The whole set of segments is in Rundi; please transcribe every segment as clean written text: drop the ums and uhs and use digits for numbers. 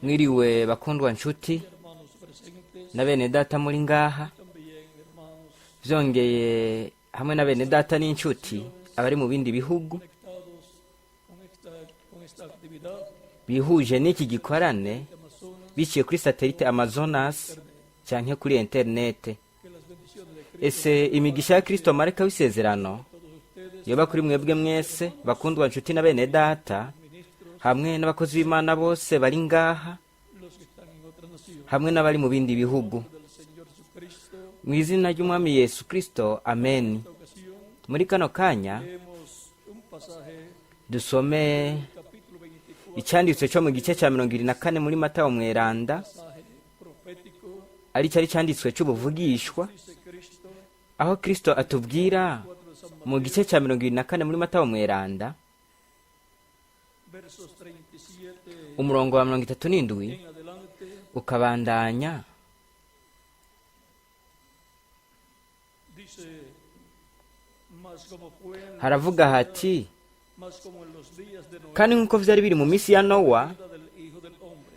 Mwiriwe bakundwa nshuti na bene data muri ngaha, vyongeye hamwe na bene data n'inshuti abari mu bindi bihugu bihuje n'iki gikorane biciye kuri satelite Amazonas canke kuri interinete. Ese imigisha ya Kristo marayika w'isezerano yoba kuri mwebwe mwese bakundwa nshuti na bene data hamwe n'abakozi b'Imana bose bari ngaha hamwe n'abari mu bindi bihugu, mu izina ry'Umwami Yesu Kristo, amen. Muri kano kanya dusome icyanditswe cyo mu gice cya 24 muri Matayo mweranda, ari cyari cyanditswe cy'ubuvugishwa, aho Kristo atubwira mu gice cya 24 muri Matayo mweranda, umurongo wa 37 ukabandanya. Haravuga hati: kandi nk'uko vyari biri mu minsi ya Nowa,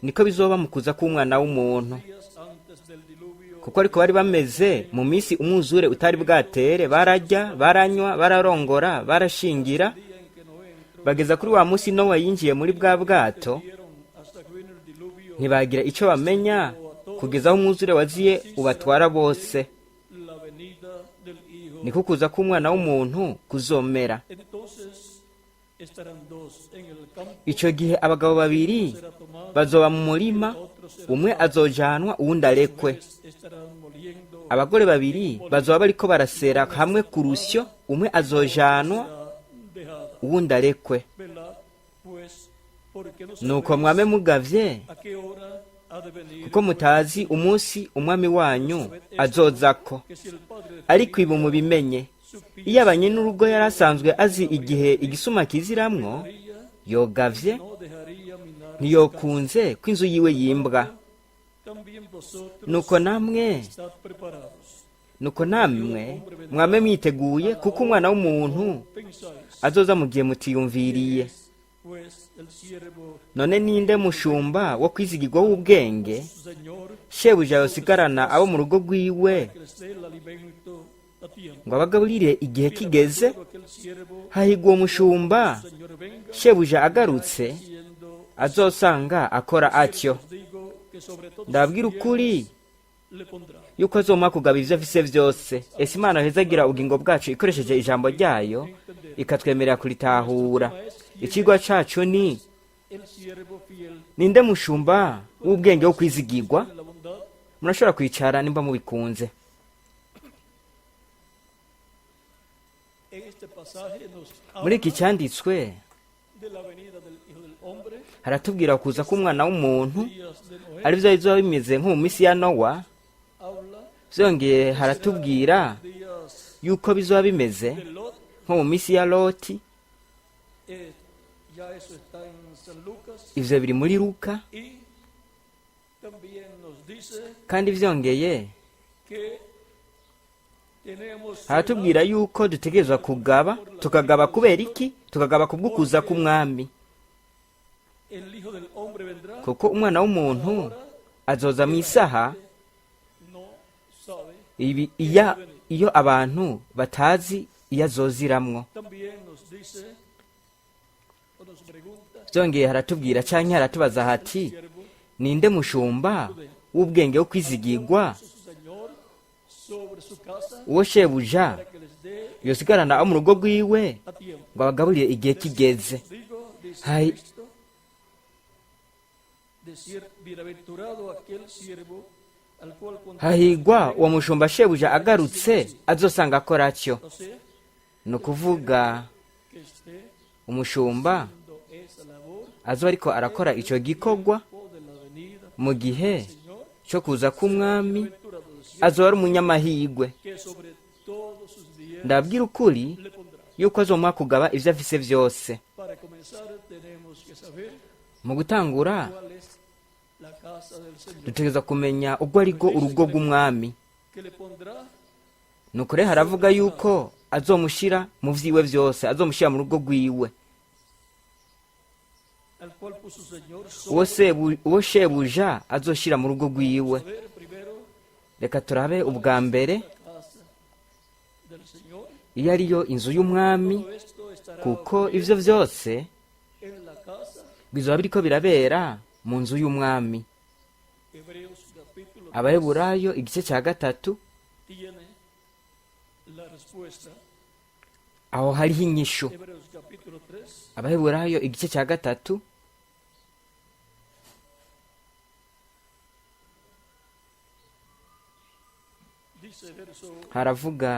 niko bizoba mu kuza k'Umwana w'umuntu. Kuko ariko bari bameze mu minsi umwuzure utari bwatere, bararya, baranywa, bararongora, barashingira, bageza kuri wa munsi Nowa yinjiye muri bwa bwato, ntibagira ico bamenya kugeza aho umwuzure waziye ubatwara bose. Niko kuza k'Umwana w'umuntu kuzomera. Ico gihe abagabo babiri bazoba mu murima, umwe azojanwa uwundi arekwe. Abagore babiri bazoba bariko barasera hamwe ku rusyo, umwe azojanwa uwundi arekwe. Nuko mwame mugavye, kuko mutazi umunsi umwami wanyu azozako. Ariko ibi mubimenye, iyo abanyenurugo yari asanzwe azi igihe igisuma kiziramwo, yogavye ntiyokunze ko inzu yiwe yimbwa. Nuko namwe mwame mwiteguye, kuko Umwana w'umuntu azoza mu gihe mutiyumviriye. None ninde mushumba wo kwizigirwa w'ubwenge, shebuja yosigarana abo mu rugo rwiwe ngo abagaburire igihe kigeze? Hahigwa uwo mushumba shebuja agarutse azosanga akora atyo. Ndababwira ukuri yuko azomuha kugaba ivyo afise vyose. Ese Imana yohezagira ubugingo bwacu ikoresheje ijambo ryayo, ikatwemerera kuritahura. Icigwa cacu ni: ninde mushumba w'ubwenge wo kwizigirwa? Murashobora kwicara nimba mubikunze. Muri iki cyanditswe haratubwira kuza k'Umwana w'umuntu ari byo bizoba bimeze nko mu minsi ya Nowa. Vyongeye haratubwira yuko bizoba bimeze nko mu minsi ya Loti. Ivyo biri muri Luka. Kandi vyongeye haratubwira yuko dutegerezwa kugaba. Tukagaba kubera iki? Tukagaba kubw'ukuza k'Umwami, kuko Umwana w'umuntu azoza mu isaha ibi iyo abantu batazi iyo azoziramwo. Vyongeye haratubwira canke haratubaza hati: ninde mushumba w'ubwenge wo kwizigirwa, uwo shebuja yosigarana abo mu rugo rwiwe ngo abagaburire igihe kigeze? Hahigwa uwo mushumba shebuja agarutse azosanga akora atyo. Ni ukuvuga umushumba azoba ariko arakora ico gikorwa mu gihe co kuza k'Umwami, azoba ari umunyamahirwe. Ndababwira ukuri yuko azomuha kugaba ivyo afise vyose. Mu gutangura dutegerezwa kumenya ubwo ariko urugo rw'Umwami. Nuko rero haravuga yuko azomushira mu vyiwe vyose, azomushira mu rugo rwiwe. al cual puso su Señor Uwo sobre uwo shebuja azoshira mu rugo rwiwe. ver primero Reka turabe ubwa mbere la casa del Señor. iyo ariyo inzu y'umwami, Todo esto estará kuko ivyo vyose en la casa. bizoba biriko birabera mu nzu y'umwami. Hebreos capítulo Abaheburayo igice cya 3 tiene la respuesta. aho hariho inyishu. Hebreos capítulo 3 Abaheburayo igice cya 3 dice verso haravuga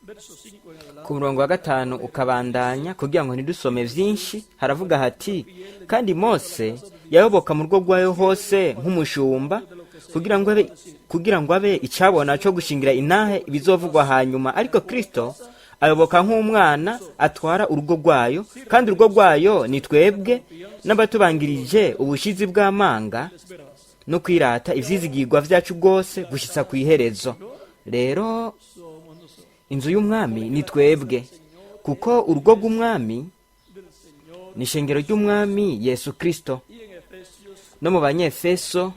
verso 5 en adelante. Ku murongo wa 5 ukabandanya, kugira ngo ntidusome vyinshi, haravuga hati: kandi Mose yayoboka mu rugo rwayo hose nk'umushumba, kugira ngo abe icabona co gushingira intahe ibizovugwa hanyuma. Ariko Kristo ayoboka nk'umwana atwara urugo rwayo, kandi urugo rwayo ni twebwe n'abatubangirije ubushizi bw'amanga no kwirata ivyizigirwa vyacu bwose gushitsa kw'iherezo. Rero inzu y'umwami ni twebwe, kuko urugo rw'umwami ni ishengero ry'umwami Yesu Kristo. Y en Efesios No mu Banyefeso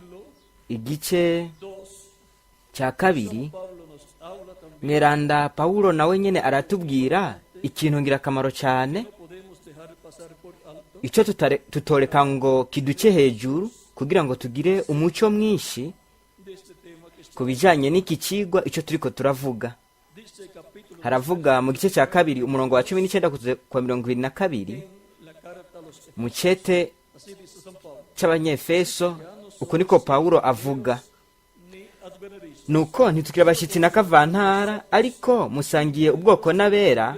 igice 2 cya 2, Pablo nos habla también. mweranda Pawulo nawe nyene aratubwira ikintu ngirakamaro cyane, No podemos dejar pasar por alto icyo tutoreka ngo kiduce hejuru, kugira ngo tugire umuco mwinshi de este tema que está. ku bijanye n'iki cigwa icyo turiko turavuga. Dice capítulo Haravuga mu gice cya 2 umurongo wa 19 kugeza ku wa 22, en la carta a los Efesios. mu cete Así dice San Pablo. c'Abanyefeso, uku niko Pawulo avuga: Ni advenedizos Nuko ntitukiri abashitsi na kavantara, ariko musangiye ubwoko n'abera,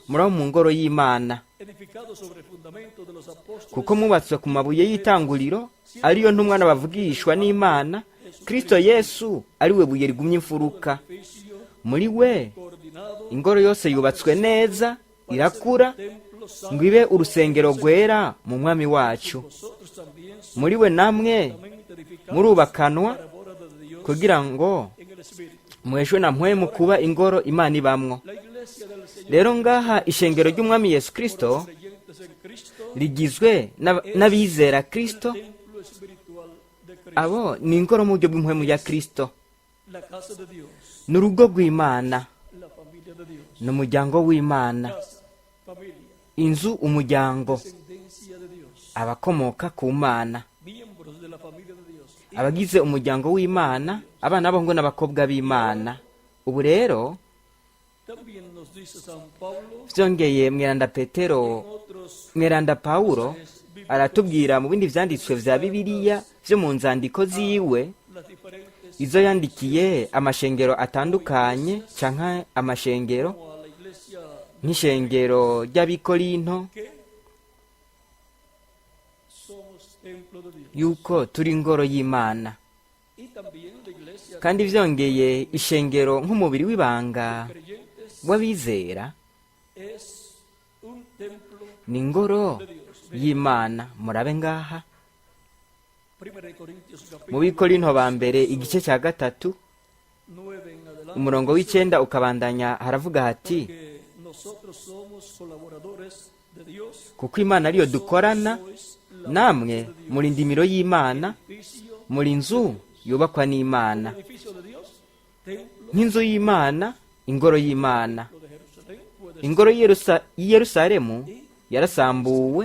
murabo mu ngoro y'Imana, edificados sobre el fundamento de los apóstoles kuko mubatswe ku mabuye y'itanguriro, ariyo ntumwa n'abavugishwa n'Imana, Kristo Yesu ari we buye rigumye imfuruka. edificio Muri we coordinado ingoro yose yubatswe neza, irakura templo santo. ngo ibe urusengero rwera mu mwami wacu. Vosotros también Muri we namwe solamente edificados murubakanwa para morada de Dios kugira ngo en el Espíritu. muheshwe na mpwemu kuba ingoro Imana ibamwo. La iglesia del Señor, Rero ngaha ishengero ry'umwami Yesu Kristo creyentes en Cristo, rigizwe n'abizera Kristo. templo espiritual de Cristo, Abo ni ingoro mu buryo bw'impwemu ya Kristo, la casa de Dios, ni urugo rw'Imana, la familia de Dios, ni umuryango w'Imana, casa, familia, inzu, umuryango, descendencia de Dios, abakomoka ku Mana, miembros de la familia de Dios. abagize umuryango w'Imana, abana b'abahungu n'abakobwa b'Imana. Ubu rero También nos dice San Pablo vyongeye mweranda Petero, en otros mweranda Pawulo aratubwira mu bindi vyanditswe vya Bibiliya vyo mu nzandiko ziwe, las diferentes izo yandikiye amashengero atandukanye canke amashengero, como a la iglesia nk'ishengero ry'Abikorinto, que somos templo de Dios. yuko turi ingoro y'Imana. Y también la iglesia Kandi vyongeye ishengero nk'umubiri w'ibanga creyentes w'abizera es un templo ni ingoro de Dios. y'Imana. Murabe ngaha Primera de Corintios mu capítulo Bikorinto ba mbere igice cya 3 9 en adelante. umurongo w'9 ukabandanya, haravuga hati: Que nosotros somos colaboradores de Dios. Kuko Imana ariyo dukorana, Sois la namwe muri indimiro y'Imana, edificio, muri inzu yubakwa n'Imana, edificio de Dios, templo nk'inzu y'Imana, ingoro y'Imana. de Jerusalén puede Ingoro y'i Yerusalemu yarasambuwe,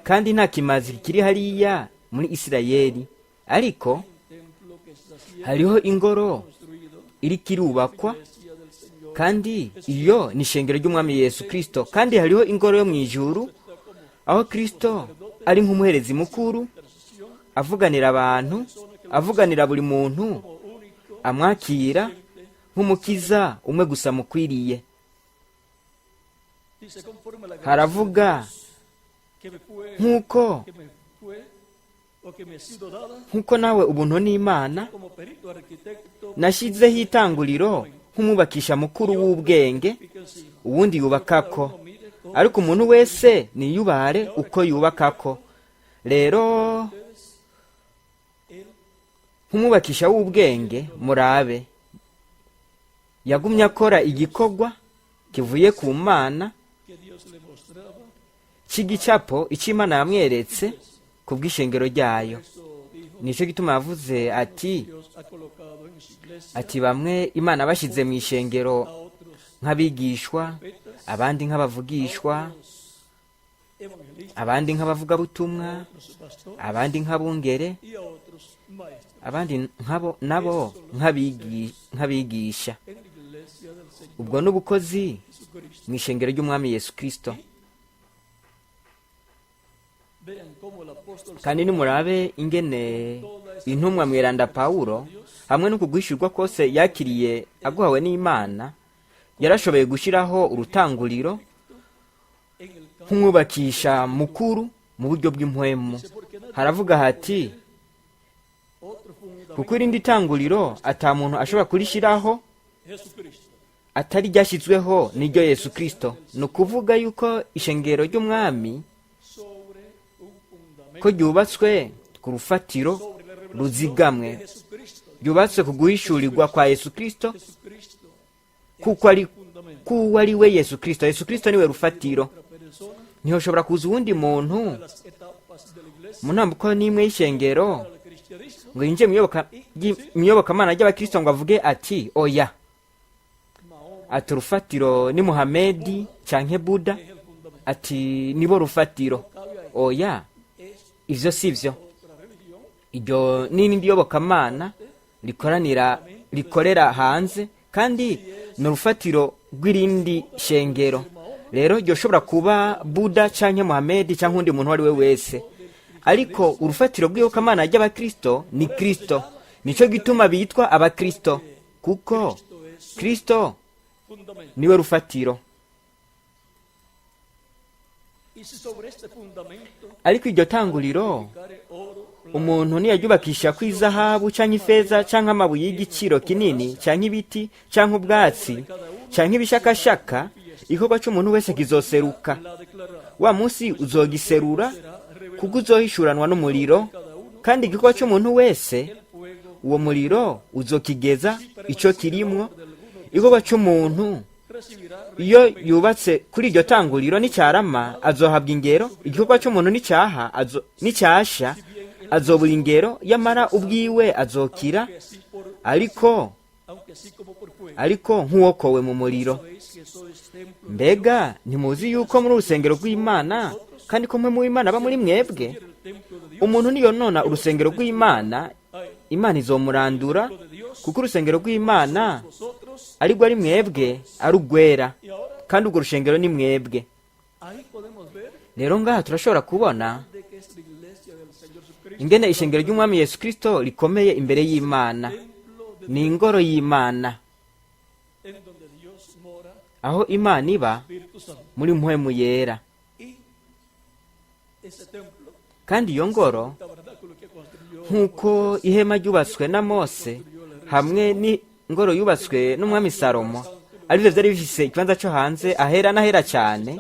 kandi nta kimazi kiri hariya muri Isirayeli, ariko templo que está siendo hariho ingoro construido, iriko irubakwa, iglesia del Señor, kandi iyo ni ishengero ry'umwami Yesu Kristo. Kandi hariho ingoro yo mu ijuru, aho Kristo ari nk'umuherezi mukuru avuganira abantu, avuganira buri muntu como único amwakira nk'umukiza umwe gusa mukwiriye. dice conforme a la gracia Haravuga que me fue nk'uko que me fue o que me ha sido dada nk'uko nawe ubuntu n'Imana como perito arquitecto nashyizeho itanguriro nk'umwubakisha mukuru w'ubwenge, pica encima. uwundi yubakako, Uno mire cómo ariko umuntu wese niyubare uko yubakako. Rero ustedes él nk'umwubakisha w'ubwenge murabe. Yagumye akora igikorwa kivuye ku Mana que Dios le mostraba. cy'igicapo icyo Imana yamweretse ku bw'ishengero ryayo. Eso dijo: Nicyo gituma yavuze ati Dios ha colocado en su iglesia ati bamwe Imana bashyize mu ishengero a otros nk'abigishwa, profetas, abandi nk'abavugishwa, evangelistas, abandi nk'abavugabutumwa, otros pastores abandi nk'abungere, y a otros maestros abandi nk'abo nabo nk'abigisha. en la iglesia del Señor Ubwo n'ubukozi Jesucristo. mu ishengero ry'Umwami Yesu Kristo. Vean cómo el apóstol Kandi nimurabe ingene intumwa mweranda Pawulo, hamwe no kuguhishurwa kose yakiriye aguhawe n'Imana, yarashoboye gushyiraho urutanguriro en el campo nk'umwubakisha mukuru mu buryo bw'impwemu. Haravuga hati: otro fundamento, kuko irindi tanguriro ata muntu ashobora kurishyiraho Jesucristo. atari ryashyizweho, niryo Yesu Kristo. Ni ukuvuga yuko ishengero ry'Umwami Sobre un fundamento, ko ryubatswe ku rufatiro sobre la revelación ruzigamwe, de Jesucristo. ryubatswe ku guhishurirwa kwa Yesu Kristo, Jesucristo kuko ari fundamento. kuwo ari we Yesu Kristo. Yesu Kristo niwe rufatiro. Otra persona Ntihoshobora kuza uwundi muntu de las etapas de la iglesia mu ntambuko n'imwe y'ishengero para el cristianismo ngo yinjire mu iyobokamana ry'abakristo ngo avuge ati: oya, Mahoma ati urufatiro ni Muhamedi canke Buda, es el fundamento. ati nibo rufatiro. Cabe ahí. Oya, Es ivyo si vyo. otra religión Iryo n'irindi yobokamana rikoranira rikorera hanze, kandi ni urufatiro rw'irindi shengero. Rero ryoshobora kuba Buda canke Muhamedi canke undi muntu uwo ari we wese, ariko urufatiro rw'iyobokamana ry'abakristo ni Kristo. Nico gituma bitwa abakristo, kuko Kristo fundamento. niwe rufatiro. Y si sobre este fundamento Ariko iryo tanguriro cae oro, plata, umuntu niyaryubakisha ku izahabu canke ifeza canke amabuye y'igiciro kinini canke ibiti canke ubwatsi canke ibishakashaka, igikorwa c'umuntu wese kizoseruka. la declarará. Wa munsi uzogiserura, kuko uzohishuranwa n'umuriro, kandi igikorwa c'umuntu wese El fuego uwo muriro uzokigeza ico kirimwo. Igikorwa c'umuntu recibirá iyo yubatse kuri iryo tanguriro n'icyarama, azohabwa ingero. Igikorwa cy'umuntu n'icyaha n'icyasha, azobura ingero, yamara ubwiwe azokira, que así por ariko aunque así como por fuego. ariko nk'uwokowe mu muriro. Sabéis que sois templo Mbega ntimuzi yuko muri urusengero rw'Imana, kandi ko mwe mu Imana aba muri mwebwe? el templo de Dios. Umuntu niyonona urusengero rw'Imana, Ay, Imana izomurandura, templo de Dios, kuko urusengero rw'Imana vosotros. aribwo ari mwebwe ari urwera, Y ahora kandi urwo rushengero ni mwebwe. ahí podemos ver Rero ngaha turashobora kubona de que es la iglesia del Señor Jesucristo, ingene ishengero ry'Umwami Yesu Kristo rikomeye imbere y'Imana. templo de Ni ingoro y'Imana en donde Dios mora, aho Imana iba Espíritu Santo. muri mpwemu yera. Y ese templo, Kandi iyo ngoro, tabernáculo que construyó nk'uko ihema ryubatswe na Mose hamwe n'ingoro yubatswe n'umwami Salomo, arivyo vyari bifise ikibanza co hanze ahera n'ahera cyane,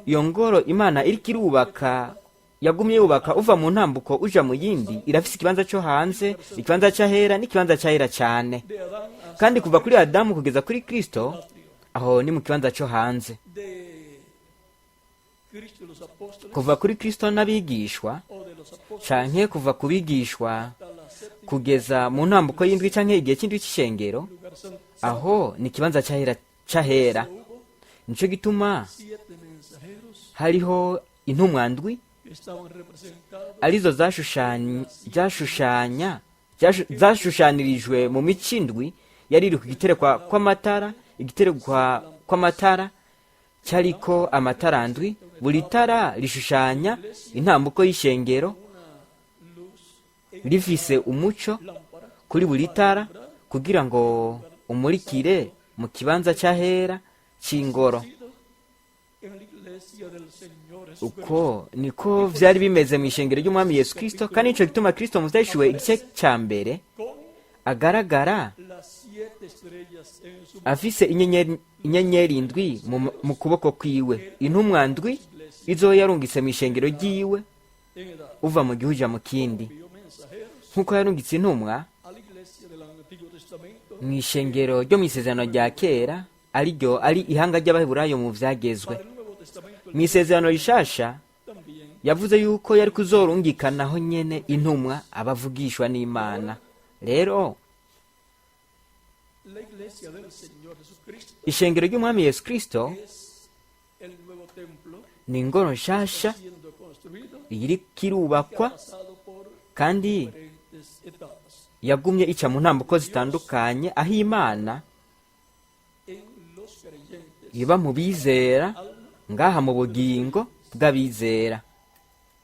iyo ngoro Imana iriko irubaka, yagumye yubaka uva mu ntambuko uja mu yindi, irafise ikibanza co hanze, ikibanza c'ahera n'ikibanza c'ahera cyane. De Adán hasta Kandi kuva kuri Adamu kugeza kuri Kristo, aho ni mu kibanza co hanze. De Cristo y los apóstoles Kuva kuri Kristo n'abigishwa o de los apóstoles canke kuva ku bigishwa hasta la séptima kugeza mu ntambuko y'indwi canke igihe cy'indwi c'ishengero, lugar santo aho ni ikibanza c'ahera c'ahera. Hubo Nico gituma siete mensajeros hariho intumwa ndwi que estaban representados arizo zashushanirijwe mu mico indwi yari iri ku giterekwa kw'amatara. Igiterekwa kw'amatara cyariko amatara ndwi, buri tara rishushanya intambuko y'ishengero, una luz en rifise umuco lámpara kuri buri tara kugira ngo umurikire mu kibanza cy'ahera c'ingoro. sido en la iglesia del Señor Jesucristo. Uko niko vyari bimeze mu ishengero ry'Umwami Yesu Kristo. Kandi nico gituma Kristo mu Vyahishuwe igice ca mbere Con agaragara las siete estrellas en su afise inyenyeri indwi mu kuboko kwiwe, intumwa ndwi izo yarungitse mu ishengero ryiwe en edad uva mu gihugu uja mu kindi, envió mensajeros nk'uko yarungitse intumwa a la iglesia del Antiguo Testamento Mu ishengero ryo mu isezerano rya kera, ariryo ari ihanga ry'Abaheburayo mu vyagezwe, mu isezerano rishasha yavuze yuko yari kuzorungikanaho nyene intumwa, abavugishwa n'Imana. Rero La iglesia del Señor Jesucristo ishengero ry'Umwami Yesu Kristo es el nuevo templo ni ingoro nshasha siendo construido iriko irubakwa, pasado por kandi diferentes etapas yagumye ica mu ntambuko zitandukanye, aho Imana en los creyentes. iba mu bizera, ngaha mu bugingo bw'abizera.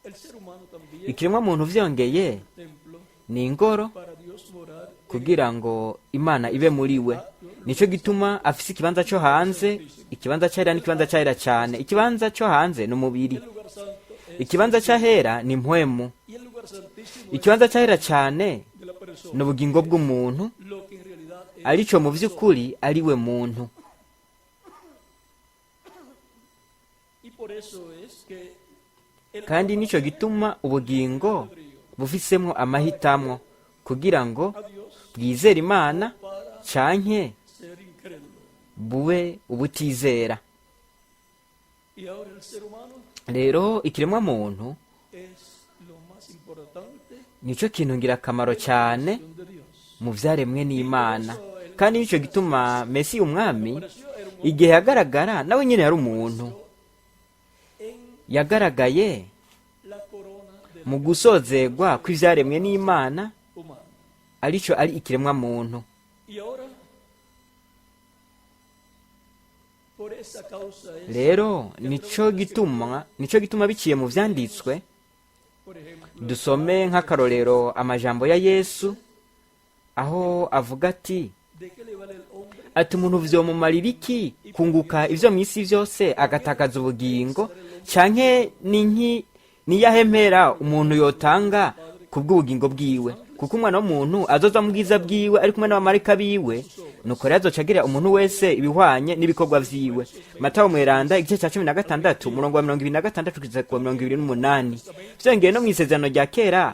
El ser humano también Ikiremwa muntu vyongeye templo ni ingoro para Dios morar. kugira ngo Imana ibe muri we. Nico gituma afise ikibanza cyo hanze, ikibanza cyahera n'ikibanza cyahera cyane. Ikibanza cyo hanze ni umubiri, El lugar santo es ikibanza cyahera ni mpwemu, y el lugar santísimo ikibanza cyahera cyane de la persona, ni ubugingo bw'umuntu, lo que en realidad es. arico mu by'ukuri ari we muntu. Y por eso es que el Kandi nico gituma ubugingo bufisemwo amahitamwo kugira ngo a Dios bwizere Imana para canke ser incrédulo. bube ubutizera. Y ahora el ser humano Rero ikiremwa muntu es lo más importante nico kintu ngirakamaro cyane de Dios. mu vyaremwe n'Imana. Kandi nico gituma Mesi umwami, Pareció era un igihe yagaragara, nawe nyine yari umuntu, en yagaragaye la corona de mu gusozegwa kw'ivyaremwe n'Imana, humano. arico ari ikiremwa muntu. Y ahora, por esa causa es, Rero nico gituma biciye mu vyanditswe, por ejemplo, dusome nk'akarorero amajambo ya Yesu aho avuga ati, ¿de qué le vale el hombre ati: "Umuntu vyomumarira iki kunguka ivyo mw'isi vyose agatakaza ubugingo? Canke ni niyahe mpera umuntu yotanga ku bw'ubugingo bwiwe? Kuko Umwana w'umuntu azoza mu bwiza bwiwe ari kumwe n'abamarayika biwe, nuko rero azoca agirira umuntu wese ibihwanye n'ibikorwa vyiwe." Matayo Mweranda, igice ca 16, umurongo wa 26 kugeza ku wa 28. Vyongeye no mw'isezerano rya kera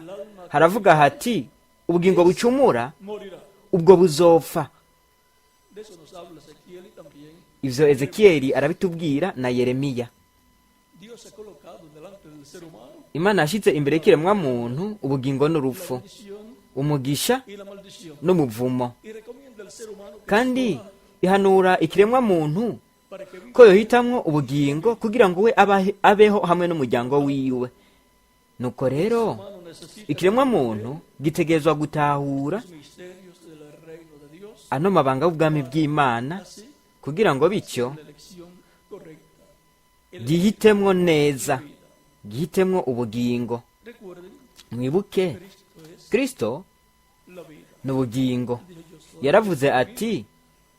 haravuga hati: "Ubugingo bucumura, morirá? ubwo buzopfa." De eso nos habla Ezequiel y también Ivyo Ezekiyeli arabitubwira na Yeremiya. Dios ha colocado delante del ser humano Imana yashyize imbere y'ikiremwa muntu ubugingo n'urupfu, la bendición umugisha y la maldición. n'umuvumo, Y recomienda al ser humano que kandi escoja ihanura ikiremwa muntu para que viva ko yohitamwo ubugingo kugira ngo we abeho hamwe n'umuryango wiwe. Nuko rero humano necesita ikiremwa muntu gitegerezwa gutahura los misterios del reino de Dios, ano mabanga y'ubwami bw'Imana, así kugira ngo bityo la elección correcta. El gihitemwo neza, vida. gihitemwo ubugingo. Recuerden, Mwibuke, Cristo es Kristo la vida. ni ubugingo. Dijo: "Yo soy Yaravuze ati: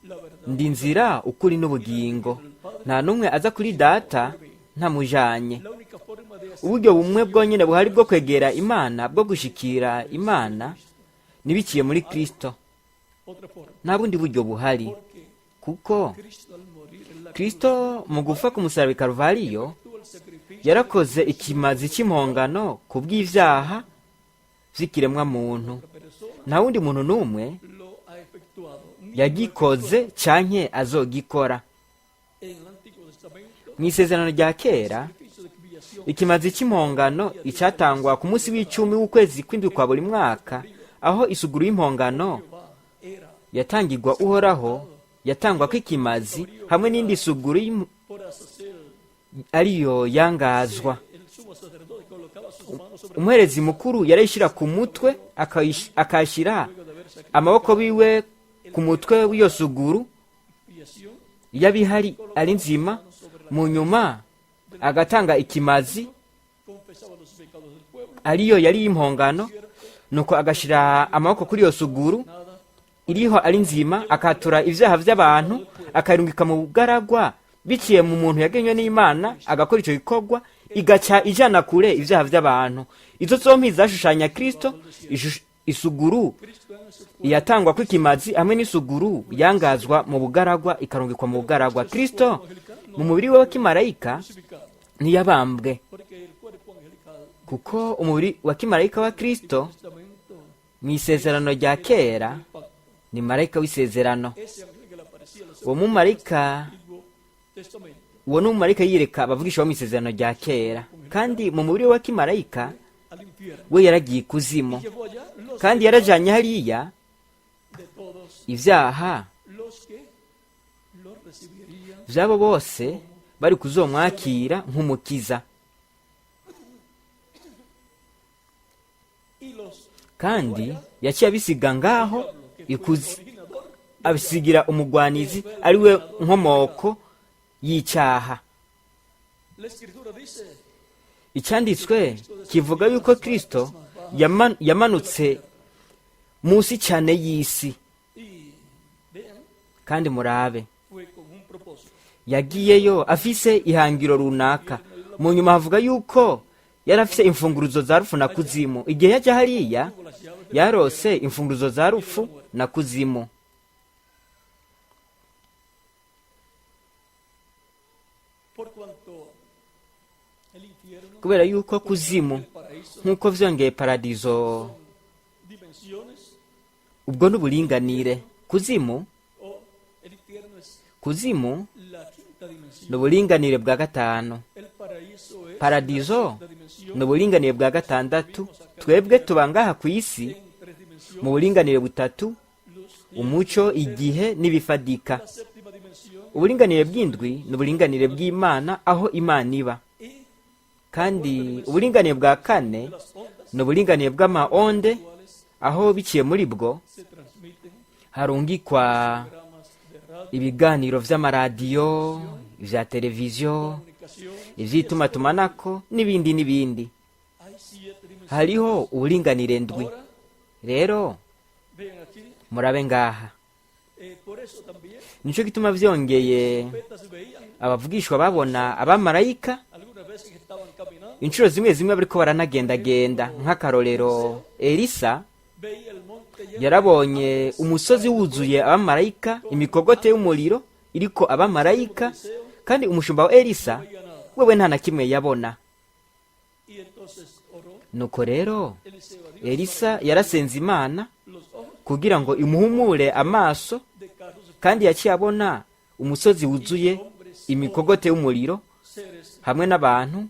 la verdad." "Ndi inzira, ukuri n'ubugingo. Nta n'umwe aza kuri Data ntamujanye." La única forma de hacer Uburyo bumwe bwonyine buhari bwo kwegera Imana, bwo gushikira Imana, nibiciye muri Kristo. Otra forma. Nta bundi buryo buhari, Porque kuko Cristo al morir en la Kristo mu gupfa ku musaraba i Karuvariyo tuvo el sacrificio yarakoze ikimazi cy'impongano ku bw'ivyaha vy'ikiremwa muntu. de la persona Nta wundi muntu n'umwe lo ha efectuado. Ni yagikoze canke azogikora. en el Antiguo Testamento Mu isezerano rya kera, sacrificio de expiación ikimazi cy'impongano icyatangwa ku munsi w'icumi w'ukwezi kw'indwi kwa buri mwaka, aho isuguru y'impongano Jehová era yatangirwa Uhoraho, yatangwa kw'ikimazi hamwe n'indi suguru por Azazel. ariyo yangazwa. El sumo sacerdote colocaba sus manos sobre Umuherezi mukuru yarayishyira ku mutwe, akayishyira luego de haber sacrificado amaboko biwe ku mutwe w'iyo suguru expiación iyo abihari ari nzima, mu nyuma agatanga ikimazi confesaba los pecados del pueblo ariyo yari impongano, nuko agashyira amaboko kuri iyo suguru nada iriho ari nzima, akatura ibyaha by'abantu, akayirungika mu bugaragwa biciye mu muntu yagenywe n'Imana agakora icyo gikorwa, igaca ijana kure ibyaha by'abantu. Izo zompi zashushanya Kristo, isuguru Cristo en su iyatangwa kw'ikimazi hamwe n'isuguru yangazwa mu bugaragwa, ikarungikwa mu bugaragwa. Kristo mu mubiri we wa kimarayika crucificado ntiyabambwe, porque el cuerpo angelical kuko umubiri wa kimarayika wa Kristo Testamento mu isezerano rya kera el pacto. Ni marayika w'isezerano. Ese ángel que le aparecía a los Uwo mumarayika, Antiguo Testamento. uwo ni umumarayika yiyereka abavugisha bo mu isezerano rya kera, kandi mu mubiri we wa kimarayika Al infierno. we yaragiye ikuzimu, Llevó allá los kandi yarajanye hariya de todos ivyaha los que lo recibirían. vy'abo bose bari kuzomwakira nk'umukiza. Y los Kandi yaciye abisiga ngaho que fue ikuzi, originador abisigira umugwanizi ari we nkomoko y'icyaha. La escritura dice Icyanditswe kivuga yuko Kristo yamanutse munsi cyane y'isi. y vean, Kandi murabe, fue con un propósito. yagiyeyo afise ihangiro runaka. Mu nyuma havuga yuko yari afise imfunguruzo za rupfu na kuzimu. Igihe yajya hariya, Tuvo las llaves de yarose imfunguruzo za rupfu na kuzimu. Por cuanto el infierno, Kubera yuko kuzimu, el paraíso, nk'uko vyongeye paradizo, dimensiones, ubwo n'uburinganire. Kuzimu, o el infierno es kuzimu la quinta dimensión. ni uburinganire bwa gatanu. El paraíso es Paradiso la sexta dimensión ni uburinganire bwa gatandatu. Twebwe tuba ngaha ku isi en tres dimensiones, mu buringanire butatu: luz, umuco, igihe n'ibifadika. la séptima dimensión Uburinganire bw'indwi ni uburinganire bw'Imana, aho Imana iba. y Kandi uburinganire bwa kane las ondas ni uburinganire bw'amaonde, cuales aho biciye muri bwo se transmiten harungikwa programas de radio, ibiganiro vy'amaradiyo, ivya televiziyo, comunicación. ivy'itumatumanako n'ibindi n'ibindi. Hay siete dimensiones. Hariho uburinganire ndwi. Ahora Rero vean aquí, murabe ngaha. Por eso también Nico gituma vyongeye profetas veían abavugishwa babona abamarayika algunas veces que estaban caminando, inshuro zimwe zimwe bariko baranagendagenda. Nk'akarorero, Elisa veía el monte lleno yarabonye umusozi wuzuye abamarayika, imikogote y'umuriro iriko abamarayika, kandi umushumba wa Elisa veía nada. wewe nta na kimwe yabona. Y entonces oró Nuko rero Eliseo a Dios Elisa yarasenze Imana los ojos kugira ngo imuhumure amaso, de carros, kandi yaciye abona umusozi wuzuye imikogote y'umuriro seres hamwe n'abantu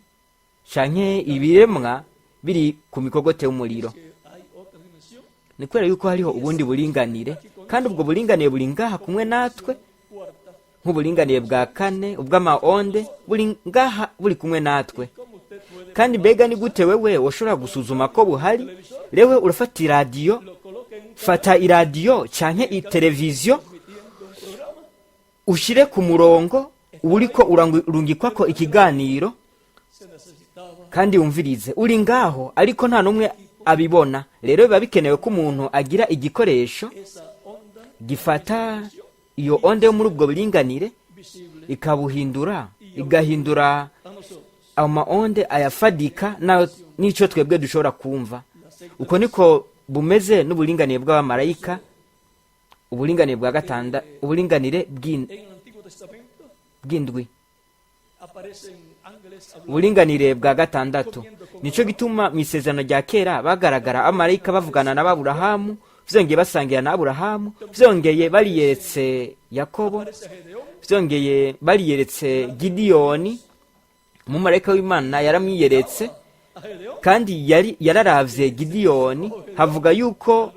canke ibiremwa biri ku mikogote y'umuriro. que hay otra dimensión, Ni kubera yuko hariho ubundi buringanire, kandi ubwo buringanire buri ngaha kumwe natwe, cuarta. nk'uburinganire bwa kane ubw'amaonde buri ngaha buri kumwe natwe. ¿Cómo usted puede Kandi mbega ni gute wewe washobora gusuzuma ko buhari? Rewe urafata iradiyo, lo coloca en un fata iradiyo canke iteleviziyo, transmitiendo un programa? ushire ku murongo uriko urungikwako ikiganiro, Se necesitaba kandi wumvirize. Uri ngaho ariko nta n'umwe abibona. Rero biba bikenewe ko umuntu agira igikoresho esa onda gifata iyo onde yo muri ubwo buringanire, visible ikabuhindura, igahindura a nosotros. amaonde ayafadika n'ico twebwe dushobora kumva. La sexta Uko niko bumeze n'uburinganire bw'abamarayika, uburinganire bwa gatanda, uburinganire en el Antiguo Testamento bw'indwi, aparecen ángeles hablando uburinganire bwa gatandatu. Nico gituma mu isezerano rya kera bagaragara abamarayika bavugana na Aburahamu, vyongeye basangira na Aburahamu, vyongeye bariyeretse Yakobo, aparece a Gedeón, vyongeye bariyeretse Gidiyoni. Umumarayika w'Imana yaramwiyeretse, a Gedeón kandi yari yararavye Gidiyoni. Havuga yuko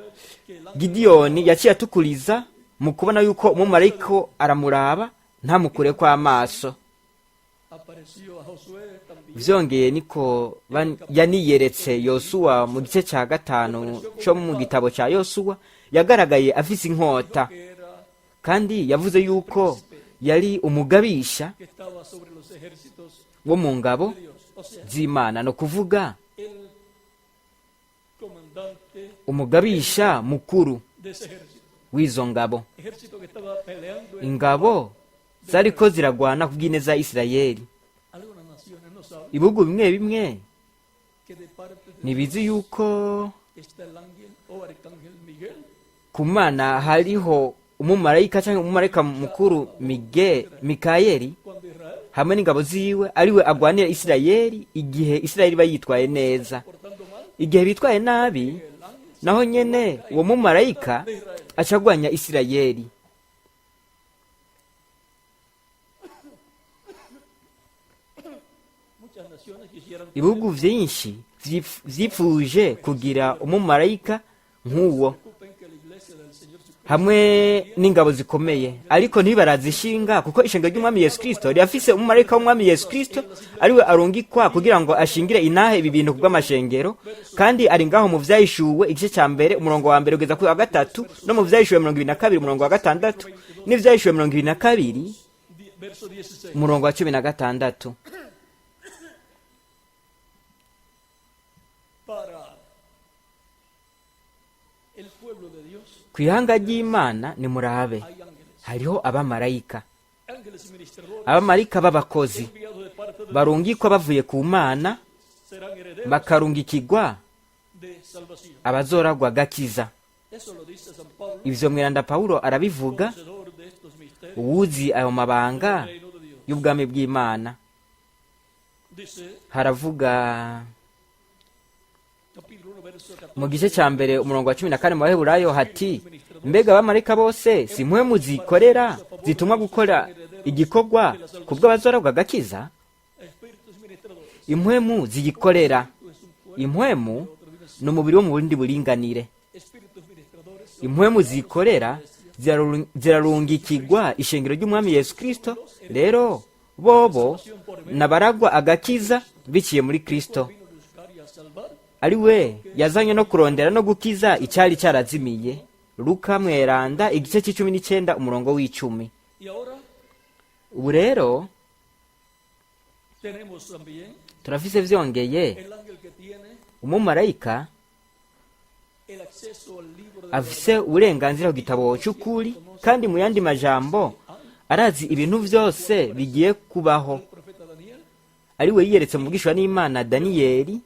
que el ángel Gidiyoni yaciye atukuriza mu kubona yuko umumarayika aramuraba ntamukure kw'amaso. apareció a Josué también. Vyongeye niko yaniyeretse Yosuwa mu gice ca gatanu co mu gitabo ca Yosuwa. Yagaragaye afise inkota, Que era kandi yavuze yuko yari umugabisha que estaba sobre los ejércitos wo mu ngabo de Dios, o sea, z'Imana, no kuvuga el comandante umugabisha mukuru de ese ejército, w'izo ngabo, ejército que estaba peleando en ingabo zariko ziragwana kubw'ineza ya Isirayeli. algunas naciones no saben Ibihugu bimwe bimwe que de parte de ntibizi yuko está el ángel o arcángel Miguel ku Mana hariho umumarayika cyangwa umumarayika mukuru Mikayeli cuando Israel hamwe n'ingabo ziwe, ariwe agwanira Isirayeli igihe Isirayeli iba yitwaye neza. portando mal Igihe bitwaye nabi, el ángel naho nyene uwo mumarayika de Israel. Acagwanya Isirayeli. Muchas naciones quisieran Ibihugu vyinshi vyipfuje kugira umumarayika nk'uwo preocupen que la iglesia del Señor Jesucristo hamwe n'ingabo zikomeye, ariko ntibarazishinga kuko ishengero ry'umwami Yesu Kristo rirafise umumarayika w'umwami Yesu Kristo, ariwe arungikwa kugira ngo ashingire inahe ibi bintu kubw'amashengero, kandi ari ngaho mu Vyahishuwe igice cya mbere umurongo wa mbere kugeza ku wa gatatu, no mu Vyahishuwe 22 umurongo wa gatandatu, n'Ivyahishuwe 22 verso 16. umurongo wa 16. Para el pueblo de Dios Ku ihanga ry'Imana, nimurabe, hay ángeles, hariho abamarayika, ángeles ministradores abamarayika b'abakozi enviados de parte de barungikwa bavuye ku Mana, serán herederos bakarungikirwa de salvación. abazoragwa gakiza. Eso lo dice San Pablo, Ivyo mweranda Pawulo arabivuga, conocedor de estos misterios uwuzi ayo mabanga del reino de Dios. y'ubwami bw'Imana. Dice Haravuga capítulo 1 verso 14. mu gice cya mbere umurongo wa 14 mu Baheburayo hati: "Mbega abamarayika bose si mwe muzikorera zitumwa gukora igikorwa kubw'abazoragwa gakiza?" Espíritus ministradores. Impwemu ziyikorera. Es un cuerpo Impwemu ni umubiri wo mu bundi buringanire. Espíritus ministradores Impwemu zikorera zirarungikirwa ishengero ry'umwami Yesu Kristo. Rero bobo nabaragwa agakiza biciye muri Kristo, vino a buscar y a salvar ari we yazanye no kurondera no gukiza icyari cyarazimiye. Luka mweranda igice cya 19 umurongo wa 10. Y ahora Ubu rero tenemos también turafise vyongeye el ángel que tiene umumarayika el acceso al libro de la afise uburenganzira ku gitabo cy'ukuri, kandi mu yandi majambo arazi ibintu vyose bigiye kubaho, verdad, profeta Daniel. ari we yiyeretse mu bwishwa n'Imana Daniyeli,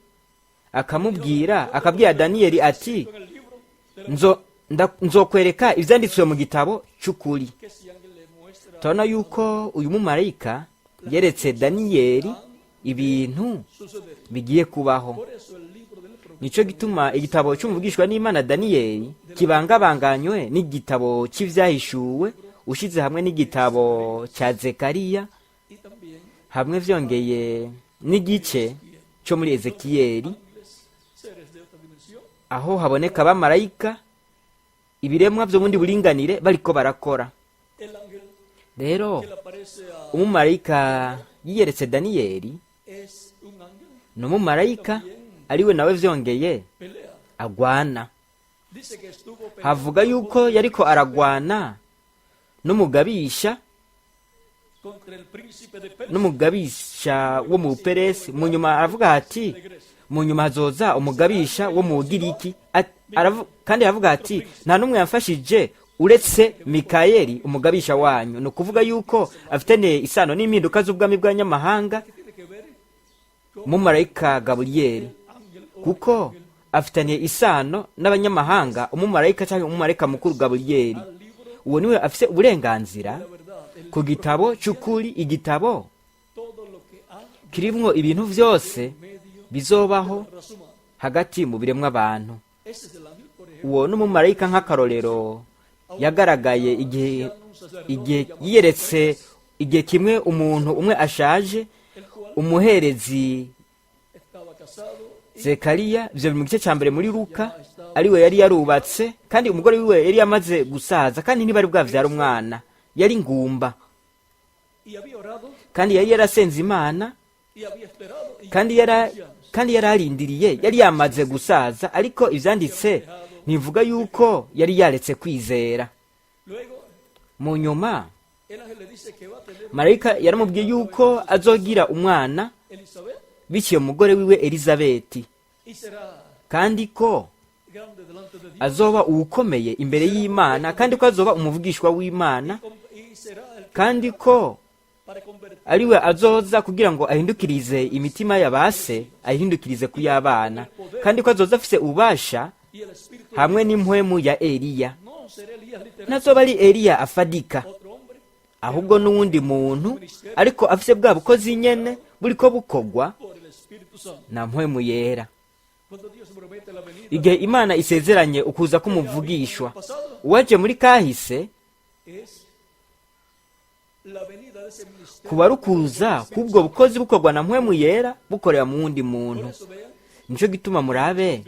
akamubwira, akabwira Daniyeli ati: En el libro de la Nzokwereka ivyanditswe mu gitabo cy'ukuri." que ese ángel le muestra Turabona yuko uyu mumarayika yeretse Daniyeli ibintu suceder. bigiye kubaho. Por eso el libro del profeta Nico gituma igitabo cy'umuvugishwa n'Imana Daniyeli kibangabanganywe n'igitabo cy'Ivyahishuwe, ushize hamwe n'igitabo cya Zekariya, y también hamwe vyongeye n'igice cyo muri Ezekiyeli, ángeles, seres de otra dimensión, aho haboneka abamarayika, ibiremwa vyo bundi buringanire, bariko barakora. El ángel Rero que le aparece a umumarayika yiyeretse Daniyeli es un ángel ni umumarayika ariwe nawe vyongeye pelea. agwana. Dice que estuvo peleando Havuga yuko yariko aragwana n'umugabisha contra el príncipe de Persia n'umugabisha wo mu Buperesi. Mu nyuma aravuga ati: de Grecia. "Mu nyuma hazoza umugabisha wo mu Bugiriki." Kandi aravuga ati: "Nta n'umwe yamfashije uretse Mikayeli umugabisha wanyu." Ni ukuvuga yuko afitaniye isano n'impinduka z'ubwami bw'abanyamahanga Que tiene que ver con umumarayika Gaburiyeli, el ángel o kuko afitaniye isano n'abanyamahanga umumarayika cyangwa umumarayika mukuru Gaburiyeli. al libro Uwo niwe afise uburenganzira de la verdad, el ku gitabo cy'ukuri, igitabo todo lo que ha kirimwo ibintu vyose medio bizobaho de la raza humana. hagati mu biremwa abantu. Ese es el ángel, por ejemplo, Uwo n'umumarayika nk'akarorero yagaragaye igihe yiyeretse igihe kimwe umuntu umwe ashaje, el cual umuherezi estaba casado y Zekariya. Ivyo biri mu gice cya mbere muri Luka. Ariwe yari yarubatse, kandi umugore wiwe yari yamaze gusaza, kandi ntibari bwavyara umwana, yari ngumba. y había orado Kandi yari yarasenze Imana, y había esperado y kandi yara kandi yararindiriye, yari yamaze gusaza, ariko ivyanditse ntivuga yuko yari yaretse kwizera. Luego Mu nyuma el ángel le dice que va a tener marayika yaramubwiye yuko azogira umwana Elizabeth biciye umugore wiwe Elizabeti, y será kandi ko grande delante de Dios azoba uwukomeye imbere y'Imana, kandi ko azoba umuvugishwa w'Imana, y será el que kandi ko para convertir ariwe azoza kugira ngo ahindukirize imitima y'abase ayihindukirize ku y'abana, kandi ko azoza afise ububasha y el espíritu hamwe n'impwemu ya Eliya. No será Elías literal, Ntazoba ari Eliya afadika, otro hombre ahubwo n'uwundi muntu, ariko afise bwa bukozi nyene buriko bukogwa por el Espíritu Santo. na mpwemu yera. Igihe Imana isezeranye ukuza k'umuvugishwa, uwaje muri kahise kuba rukuza k'ubwo bukozi bukorwa na Mpwemu Yera bukorera mu wundi muntu. Nico gituma murabe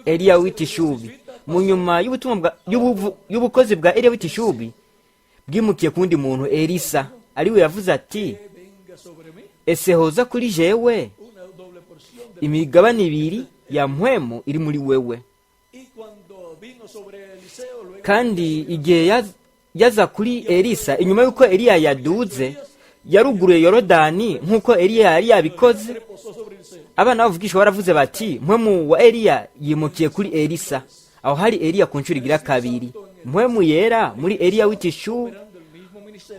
Eliya w'itishubi, mu nyuma y'ubutumwa y'ubukozi bwa Eliya w'itishubi bwimukiye ku wundi muntu, Elisa, ariwe yavuze ati: "Ese hoza kuri jewe imigabane ibiri ya mpwemu iri muri wewe?" Kandi igihe yaza kuri Elisa, inyuma y'uko Eliya yaduze yaruguruye Yorodani nk'uko Eliya yari yabikoze, abana bavugishwa baravuze bati: "Mpwemu wa Eliya yimukiye kuri Elisa." Aho hari Eliya ku nshuro igira kabiri, Mpwemu Yera muri Eliya w'itishu,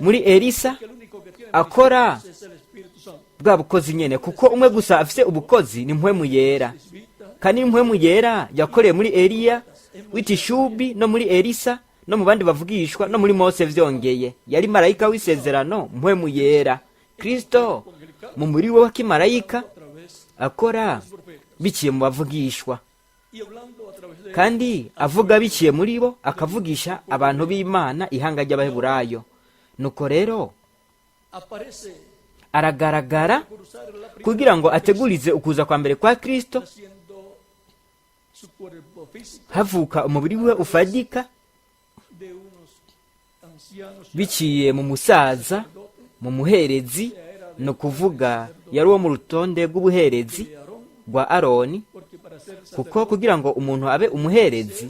muri Elisa, akora bwa bukozi nyene, kuko umwe gusa afise ubukozi ni Mpwemu Yera. Kandi Mpwemu Yera yakoreye muri Eliya w'itishubi no muri Elisa no mu bandi bavugishwa no muri Mose. Vyongeye yari marayika w'isezerano, Mpwemu Yera, Kristo mu muri we wa kimarayika, akora biciye mu bavugishwa, kandi avuga biciye muri bo, akavugisha abantu b'Imana, ihanga ry'Abaheburayo. Nuko rero aragaragara kugira ngo ategurize ukuza kwa mbere kwa Kristo, havuka umubiri we ufadika biciye mu musaza, mu muherezi, ni ukuvuga yari uwo mu rutonde rw'ubuherezi rwa Aroni, kuko kugira ngo umuntu abe umuherezi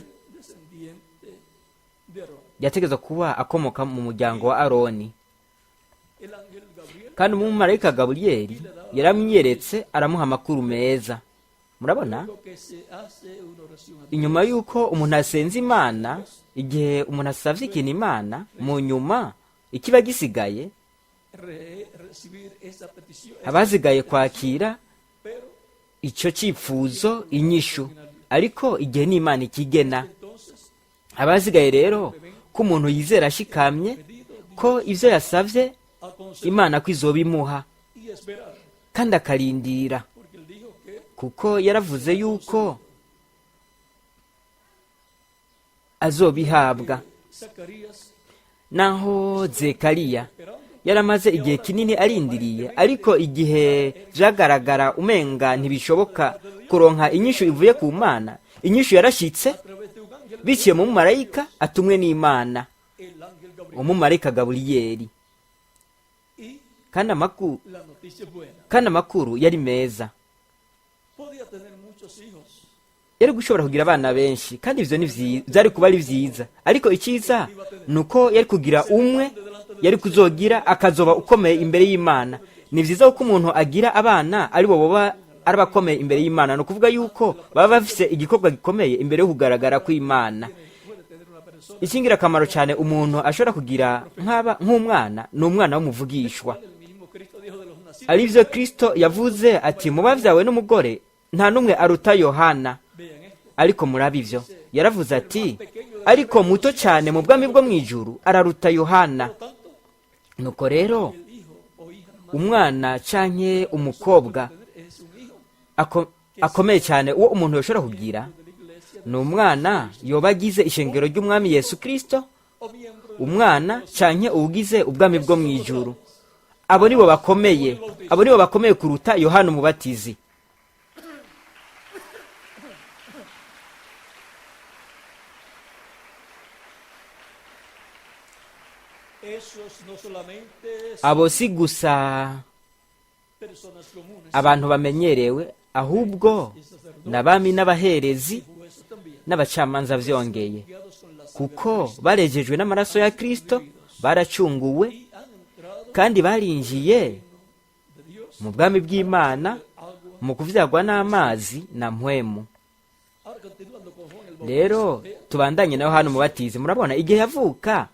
yategerezwa kuba akomoka mu muryango wa Aroni. Kandi umumarayika Gaburiyeli yaramwiyeretse, aramuha amakuru meza. Murabona, inyuma y'uko umuntu asenze Imana, igihe umuntu asabye ikintu Imana, mu nyuma ikiba gisigaye abasigaye kwakira icyo cyifuzo, inyishu, ariko igihe n'Imana ikigena. Abasigaye rero ko umuntu yizera ashikamye ko ibyo yasabye Imana ko izobimuha, kandi akarindira, kuko yaravuze yuko azobihabwa. Naho Zekariya yaramaze igihe kinini arindiriye, ariko igihe vyagaragara umenga ntibishoboka kuronka inyishu ivuye ku Mana, inyishu yarashitse biciye mu mumarayika atumwe n'Imana, umumarayika Gaburiyeli. Kandi amakuru yari meza. Yari gushobora kugira abana benshi, kandi ivyo vyari kuba ari vyiza, ariko icyiza ni uko yari kugira umwe yari kuzogira akazoba ukomeye imbere y'Imana. Ni vyiza ko umuntu agira abana aribo boba ari abakomeye imbere y'Imana, ni ukuvuga yuko baba bafise igikorwa gikomeye imbere yo kugaragara kw'Imana. Ikingirakamaro cyane umuntu ashobora kugira nk'umwana ni umwana w'umuvugishwa, arivyo Kristo yavuze ati: "Mu bavyawe n'umugore nta n'umwe aruta Yohana." Ariko murabi ivyo yaravuze ati: "Ariko muto cyane mu bwami bwo mw'ijuru araruta Yohana." Nuko rero umwana canke umukobwa akomeye cyane uwo umuntu yoshobora kugira ni umwana yoba agize ishengero ry'Umwami Yesu Kristo, umwana canke uwugize ubwami bwo mw'ijuru. Abo nibo bakomeye, abo nibo bakomeye kuruta Yohana Umubatizi. Abo si gusa abantu bamenyerewe, ahubwo n'abami n'abaherezi n'abacamanza vyongeye, kuko barejejwe n'amaraso ya Kristo, baracunguwe kandi barinjiye mu bwami bw'Imana mu kuvyagwa n'amazi na mpwemu. Rero tubandanye na Yohana Umubatizi. Murabona igihe yavuka,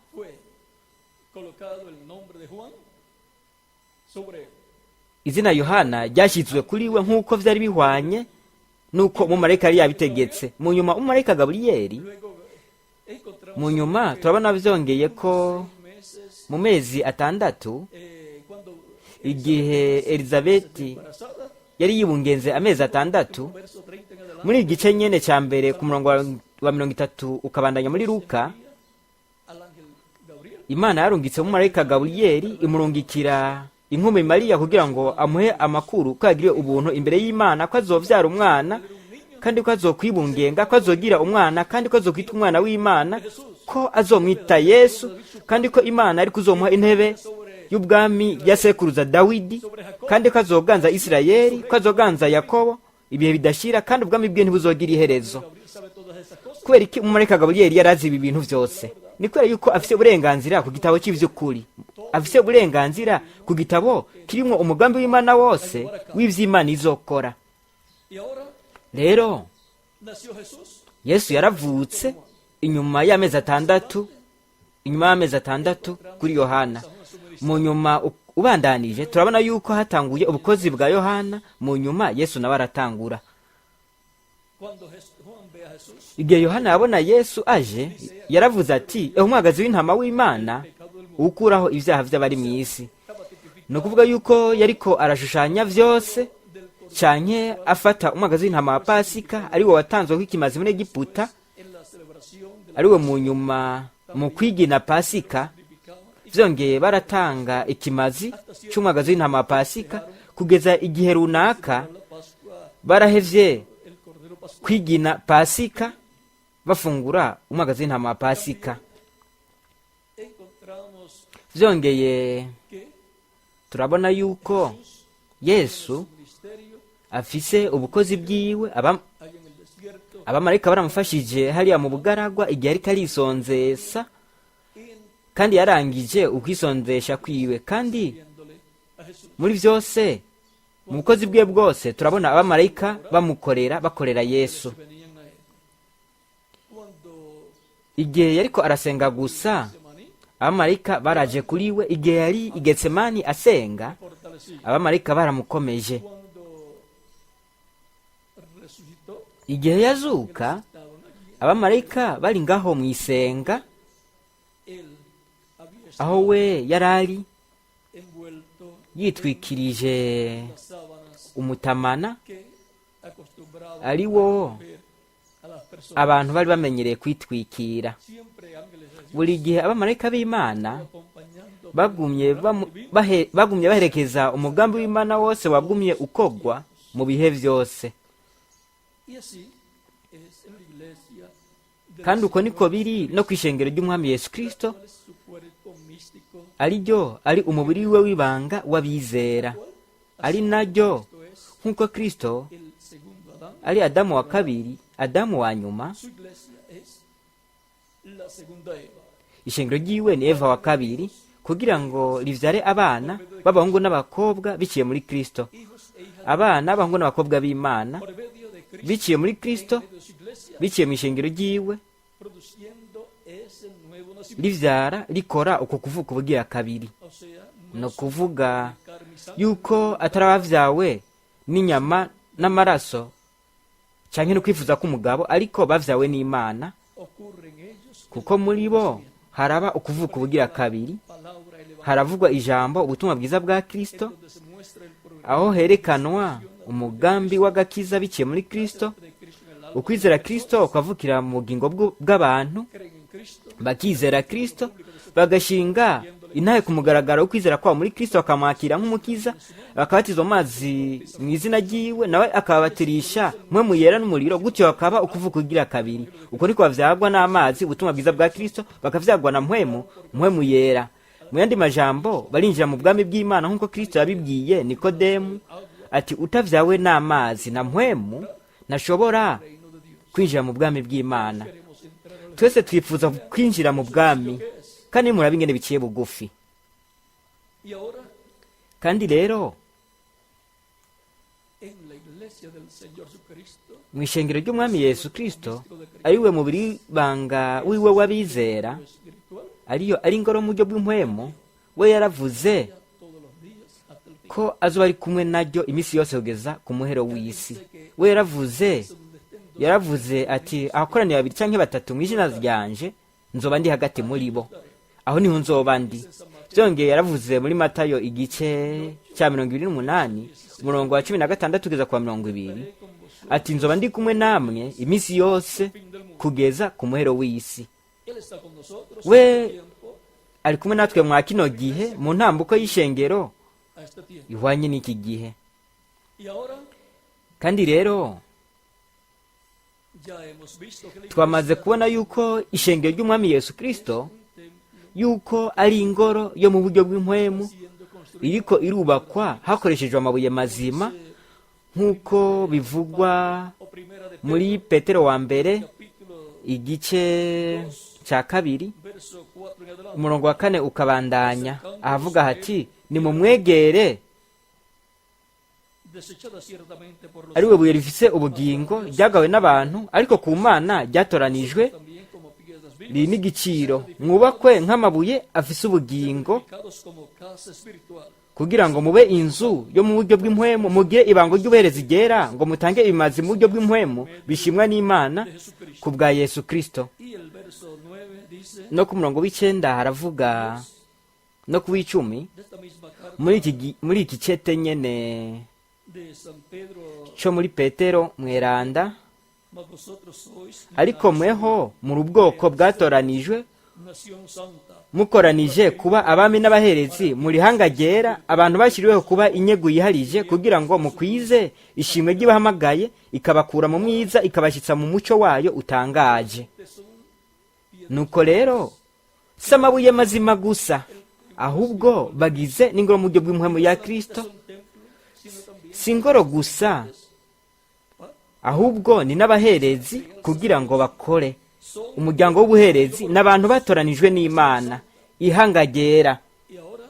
izina Yohana ryashyizwe kuri we nk'uko vyari bihwanye nuko umumarayika yari yabitegetse. Mu nyuma umumarayika Gaburiyeli, mu nyuma turabona vyongeye ko mu mezi 6, igihe Elizabeti Yari yibungenze amezi 6. Verso 30 en adelante, Muri iki gice nyene cya mbere, ku murongo wa 30 ukabandanya muri Luka, al ángel Gabriel Imana yarungitse umumarayika Gaburiyeli, imurungikira inkumi Mariya kugira ngo amuhe amakuru ko yagiriwe ubuntu imbere y'Imana, ko azovyara umwana, kandi ko azokwibungenga, ko azogira umwana, kandi ko azokwitwa umwana w'Imana, ko azomwita Yesu, kandi ko Imana ari kuzomuha intebe y'ubwami ya sekuruza Dawidi, kandi ko azoganza Isirayeli, ko azoganza Yakobo ibihe bidashira, kandi ubwami bwe ntibuzogira iherezo. Gabriel sabe todas esas cosas. Kubera iki umumarayika Gaburiyeli yari azi ibi bintu byose? Ni kubera yuko afise uburenganzira ku gitabo cy'ivy'ukuri, afise uburenganzira ku gitabo kirimo umugambi w'Imana wose w'ivy'Imana izokora. Y ahora Rero nació Jesús. Yesu yaravutse inyuma y'amezi 6, inyuma y'amezi 6 kuri Yohana. Mu nyuma ubandanije turabona yuko hatanguye ubukozi bwa Yohana, mu nyuma Yesu nawe aratangura. Cuando Juan ve a Jesús, Igihe Yohana yabona Yesu aje, yaravuze ati: "Ehe umwagazi w'intama w'Imana ukuraho ibyaha by'abari mu isi." estaba tipificado Ni ukuvuga yuko yariko arashushanya vyose, canke afata umwagazi w'intama wa Pasika, ari wo watanzwe kw'ikimazi muri Egiputa, en la celebración de la ari we mu nyuma mu kwigina Pasika. tipificaba Vyongeye baratanga ikimazi c'umwagazi w'intama wa Pasika kugeza igihe runaka. La Pascua, Barahevye el Cordero Pascual. kwigina Pasika bafungura umwagazi w'intama wa Pasika. Encontramos Vyongeye que turabona yuko Yesu su ministerio afise ubukozi bwiwe, allá en el desierto, abamarayika baramufashije hariya mu bugaragwa igihe ariko arisonzesa, en kandi yarangije ukwisonzesha kwiwe, kandi viéndole a Jesús. muri byose, mu bukozi bwe bwose, turabona abamarayika bamukorera, bakorera Yesu. Venían a él. Cuando Igihe yariko arasenga gusa, Getsemaní abamarayika baraje kuri we. Igihe yari i Getsemani asenga, fortalecía. abamarayika baramukomeje. Cuando resucitó, Igihe yazuka, estaban allí. abamarayika bari ngaho mu isenga, Él había aho we yari ari envuelto yitwikirije las sábanas umutamana, que acostumbraba ari wo ver a las personas. abantu bari bamenyereye kwitwikira. Siempre ángeles de Dios Buri gihe abamarayika b'Imana acompañando bagumye baherekeza umugambi w'Imana wose wagumye ukogwa mu bihe byose. Y así es en la iglesia del Kandi uko niko biri no ku ishengero ry'Umwami Yesu Kristo, Señor, es su cuerpo místico, ari ryo ari umubiri wiwe w'ibanga w'abizera, ari naryo esto es nk'uko Kristo el segundo Adán, ari Adamu wa kabiri, Adamu wa nyuma, su iglesia es la segunda Eva. Ishengero ryiwe ni Eva wa kabiri, kugira ngo rivyare abana b'abahungu n'abakobwa biciye muri Kristo, Hijos e hijas abana b'abahungu n'abakobwa b'Imana por medio de Cristo, biciye muri Kristo, en medio de su iglesia, biciye mu ishengero ryiwe, produciendo ese nuevo nacimiento. Rivyara, rikora uko kuvuka ubugira kabiri. O sea, Ni no ukuvuga carne y sangre, yuko atari abavyawe n'inyama n'amaraso canke no kwifuza k'umugabo, ariko bavyawe n'Imana, ocurre en ellos kuko muri bo haraba ukuvuka ubugira kabiri. palabra elevada Haravugwa ijambo, ubutumwa bwiza bwa Kristo, donde se muestra el progreso aho herekanwa umugambi w'agakiza biciye muri Kristo. de Cristo en el alma, Ukwizera Kristo ukavukira mu bugingo bw'abantu, creen en Cristo, bakizera Kristo, bagashinga intahe ku mugaragaro ukwizera kwabo muri Kristo, bakamwakira nk'umukiza, bakabatizwa mu mazi mu izina ryiwe, nawe akababatirisha Mpwemu Yera n'umuriro. Gutyo bakaba ukuvuka ugira kabiri. Uko niko bavyagwa n'amazi, ubutumwa bwiza bwa Kristo, bakavyagwa na Mpwemu, Mpwemu Yera. Mu yandi majambo, barinjira mu bwami bw'Imana nk'uko Kristo yabibwiye Nikodemu ati: "Utavyawe n'amazi na Mpwemu ntashobora reino de Dios. kwinjira mu bwami bw'Imana." Queremos entrar al Twese twifuza kwinjira mu bwami, kandi murabe ingene biciye bugufi. Y ahora Kandi rero en la iglesia del Señor Jesucristo, mu ishengero ry'Umwami Yesu Kristo, ari we mubiri banga wiwe w'abizera, espiritual, ariyo ari ingoro mu buryo bw'impwemu, we yaravuze todos los días hasta el fin. ko azoba ari kumwe naryo iminsi yose kugeza ku muhero w'isi. We yaravuze Donde estén dos yaravuze ati: "Ahakoraniye babiri canke batatu mu izina ryanje, nzoba ndi hagati muri bo, aho niho nzoba ndi." Byongeye yaravuze muri Matayo igice cya 28, umurongo wa 16 kugeza ku wa 20, ati: "Nzoba ndi kumwe namwe iminsi yose kugeza ku muhero w'isi." Él está con nosotros We en este tiempo, ari kumwe natwe mwa kino gihe, mu ntambuko y'ishengero a este tiempo. ihwanye n'iki gihe. Y ahora Kandi rero ya hemos visto que la twamaze iglesia kubona yuko ishengero ry'Umwami Yesu Kristo es un templo yuko ari ingoro yo mu buryo bw'impwemu siendo construido iriko irubakwa hakoreshejwe amabuye mazima, nk'uko bivugwa o primera de muri Petero wa mbere capítulo igice cya 2, verso 4 en adelante. umurongo wa 4 ukabandanya, ahavuga hati: "Nimumwegere, Desechada ciertamente por los ari we buye rifise ubugingo, ryagawe n'abantu, ariko ku Mana ryatoranijwe, también como piedras vivas, riri n'igiciro. Mwubakwe nk'amabuye afise ubugingo, edificados como casa espiritual, kugira ngo mube inzu yo mu buryo bw'impwemu, mugire ibango ry'ubuherezi ryera, ngo mutange ibimazi mu buryo bw'impwemu bishimwa n'Imana de Jesucristo. ku bwa Yesu Kristo." Y el verso 9 dice No ku murongo w'9 haravuga, no ku w'10 de esta misma carta muri iki cete nyene de San Pedro, co muri Petero mweranda: mas vosotros sois "Ariko mweho muri ubwoko bwatoranijwe, nación santa, mukoranije kuba abami n'abaherezi, muri hanga ryera, abantu bashyiriweho kuba inyegu yiharije, kugira ngo mukwize ishimwe ry'ibahamagaye ikabakura mu mwiza ikabashyitsa mu mucyo wayo utangaje." que son piedras Nuko rero si amabuye mazima gusa, ahubwo bagize n'ingoro mu buryo bw'impwemu ya Kristo. son templo, sino también Si ingoro gusa, ahubwo ni n'abaherezi kugira ngo bakore. son. Umuryango w'ubuherezi ni abantu batoranijwe n'Imana, ihanga ryera. Y ahora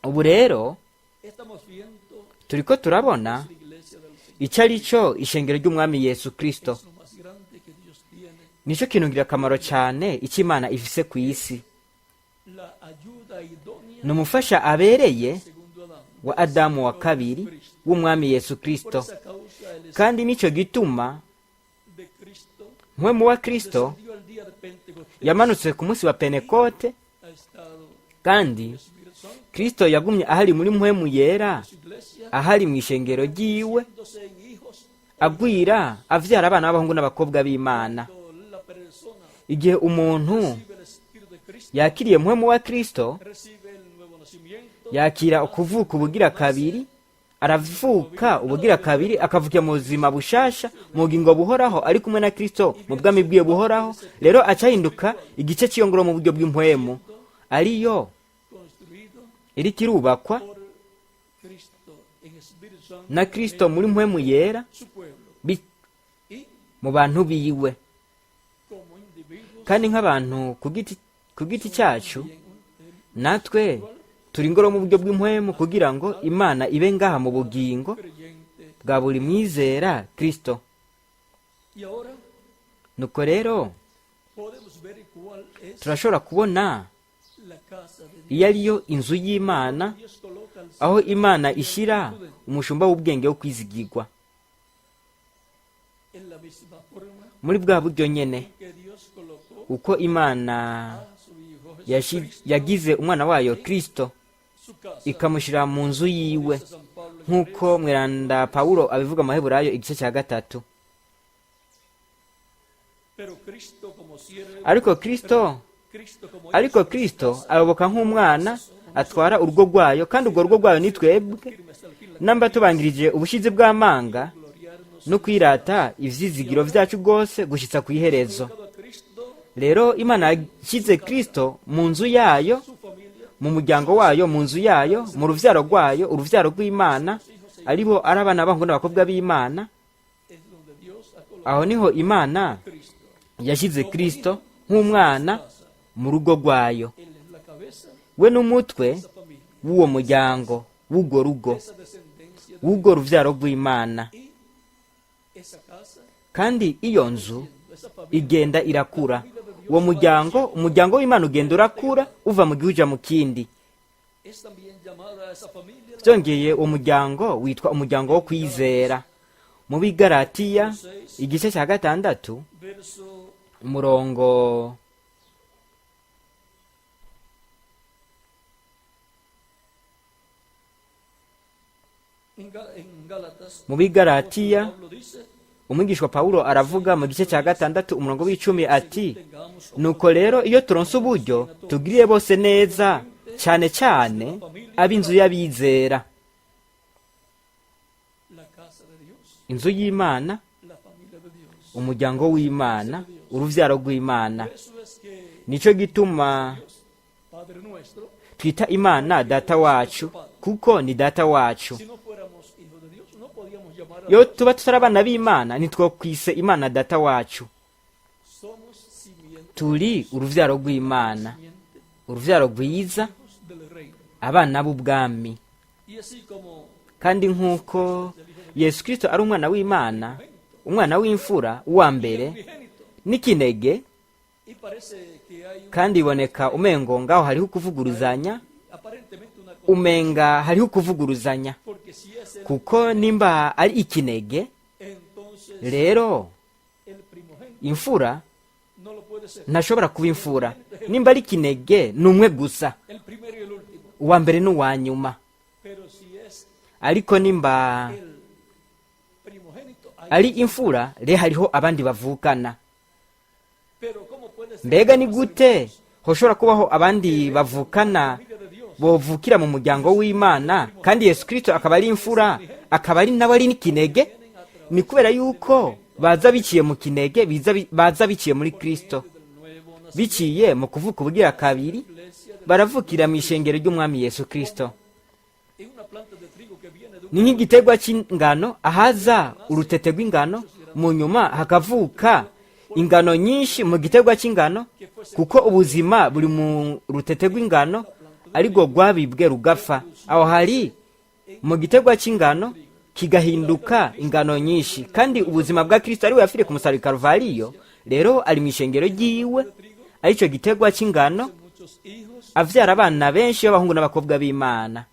Ubu rero estamos viendo turiko turabona la iglesia del Señor. icyo ari cyo ishengero ry'Umwami Yesu Kristo. Es lo más grande que Dios tiene, Nicyo kintu ngirakamaro cyane icyo Imana ifise ku isi. la ayuda idónea Ni umufasha abereye segundo Adán. wa Adamu wa kabiri w'Umwami Yesu Por Kristo. esa causa el Kandi nicyo gituma de Cristo mpwemu wa Kristo descendió al día de Pentecostés, yamanutse ku munsi wa Pentekote, ha estado kandi el Espíritu Santo Kristo yagumye ahari muri mpwemu yera, en su iglesia, ahari mu ishengero ryiwe, haciéndose en hijos agwira avyara abana b'abahungu n'abakobwa b'Imana. cuando la persona Igihe umuntu recibe el Espíritu de Cristo, yakiriye mpwemu wa Kristo, recibe el nuevo nacimiento, yakira ukuvuka ubugira kabiri, aravuka ubugira kabiri, akavukira mu buzima bushasha, mu bugingo buhoraho, ari kumwe na Kristo mu bwami bwiwe buhoraho. Rero acahinduka igice cy'iyo ngoro mu buryo bw'impwemu, ariyo construido iriko irubakwa por Cristo en Espíritu Santo na Kristo muri mpwemu yera su pueblo y mu bantu biwe. como individuos Kandi nk'abantu ku giti cyacu, en un templo natwe turi ingoro mu buryo bw'impwemu kugira ngo Imana ibe ngaha mu bugingo creyente. bwa buri mwizera Kristo. Y ahora Nuko rero podemos ver cuál es turashobora kubona la casa de Dios. iyo ariyo inzu y'Imana, Dios coloca al aho Imana ishyira umushumba w'ubwenge wo kwizigirwa. en la misma forma Muri bwa buryo nyene que Dios colocó uko Imana a su Hijo Jesucristo yagize umwana wayo Kristo su casa. ikamushyira mu nzu yiwe, Dice San Pablo en nk'uko mweranda Pawulo abivuga mu Baheburayo igice cya 3. Pero Cristo como siervo, Ariko Kristo Cristo como hijo ariko de su Kristo casa, ayoboka nk'umwana atwara urugo rwayo, kandi urwo rugo rwayo ni twebwe, firme hasta el fin la namba tubangirije ubushizi bw'amanga gloriarnos no kwirata ivyizigiro vyacu rwose gushitsa ku iherezo. colocado a Cristo, Rero Imana yashyize Kristo mu nzu yayo, su familia, mu muryango wayo, mu nzu yayo, mu ruvyaro rwayo, uruvyaro rw'Imana, aribo ari abana b'abahungu n'abakobwa b'Imana. es donde Dios ha colocado Aho niho Imana a Cristo. yashyize Kristo nk'umwana mu rugo rwayo. Él es la cabeza We n'umutwe de esa familia, w'uwo muryango, w'urwo rugo, esa descendencia de w'urwo ruvyaro rw'Imana. y esa casa, Kandi iyo nzu esa familia igenda irakura, uwo muryango, umuryango w'Imana ugenda urakura, uva mu gihugu uja mu kindi. es también llamada a esa familia la Byongeye uwo muryango witwa umuryango wo kwizera. Mu Bigaratiya igice cya 6, verso umurongo En Gálatas, Mu Bigaratiya, Pablo dice, umwigishwa Pawulo aravuga mu gice cya 6 umurongo w'10 ati: tengamos "Nuko rero iyo turonse uburyo, tugirire bose neza, cyane cyane ab'inzu y'abizera." la casa de Dios, Inzu y'Imana, la familia de Dios. umuryango w'Imana, uruvyaro rw'Imana. Eso es que Nico gituma Dios, Padre nuestro, twita Imana Data wacu, kuko ni Data wacu. si no fuéramos hijos de Dios, no podíamos llamar a Iyo Dios. tuba tutari abana b'Imana, ntitwokwise Imana Data wacu. Somos simiente, Turi uruvyaro rw'Imana, simiente, uruvyaro rwiza, hijos del reino. abana b'ubwami. Y así como Kandi nk'uko Yesu Kristo ari umwana w'Imana, umwana w'imfura uwa mbere unigénito, n'ikinege, y parece que hay kandi iboneka umengo ngaho hariho ukuvuguruzanya, aparentemente una umenga hariho ukuvuguruzanya, porque si es el, kuko nimba ari ikinege, entonces rero el primogénito imfura no lo puede ser. ntashobora kuba imfura. Nimba ari ikinege, ni umwe gusa, El primero y el último. uwa mbere n'uwa nyuma. Pero si es Ariko nimba el primogénito, hay ari imfura, rero hariho abandi bavukana. Pero ¿cómo puede ser Mbega ni gute hoshobora kubaho abandi bavukana familia de Dios? bovukira mu muryango w'Imana, kandi Yesu Kristo akaba ari imfura, akaba ari nawe ari n'ikinege? Ni kubera yuko baza biciye mu kinege, baza biciye muri Kristo, Del nuevo nacimiento, biciye mu kuvuka ubugira kabiri, iglesia baravukira mu ishengero ry'Umwami Yesu Kristo. Es una planta de trigo que viene de un Ni nk'igiterwa cy'ingano, ahaza urutete rw'ingano, mu nyuma hakavuka ingano nyinshi mu giterwa cy'ingano, kuko ubuzima buri mu rutete rw'ingano, ariko rwabibwe rugapfa aho hari mu giterwa cy'ingano, kigahinduka ingano nyinshi. Kandi ubuzima bwa Kristo, ari we yapfiriye ku musaraba i Karuvariyo, rero ari mu ishengero ryiwe, aricyo giterwa cy'ingano, muchos hijos avyara abana benshi b'abahungu n'abakobwa b'Imana.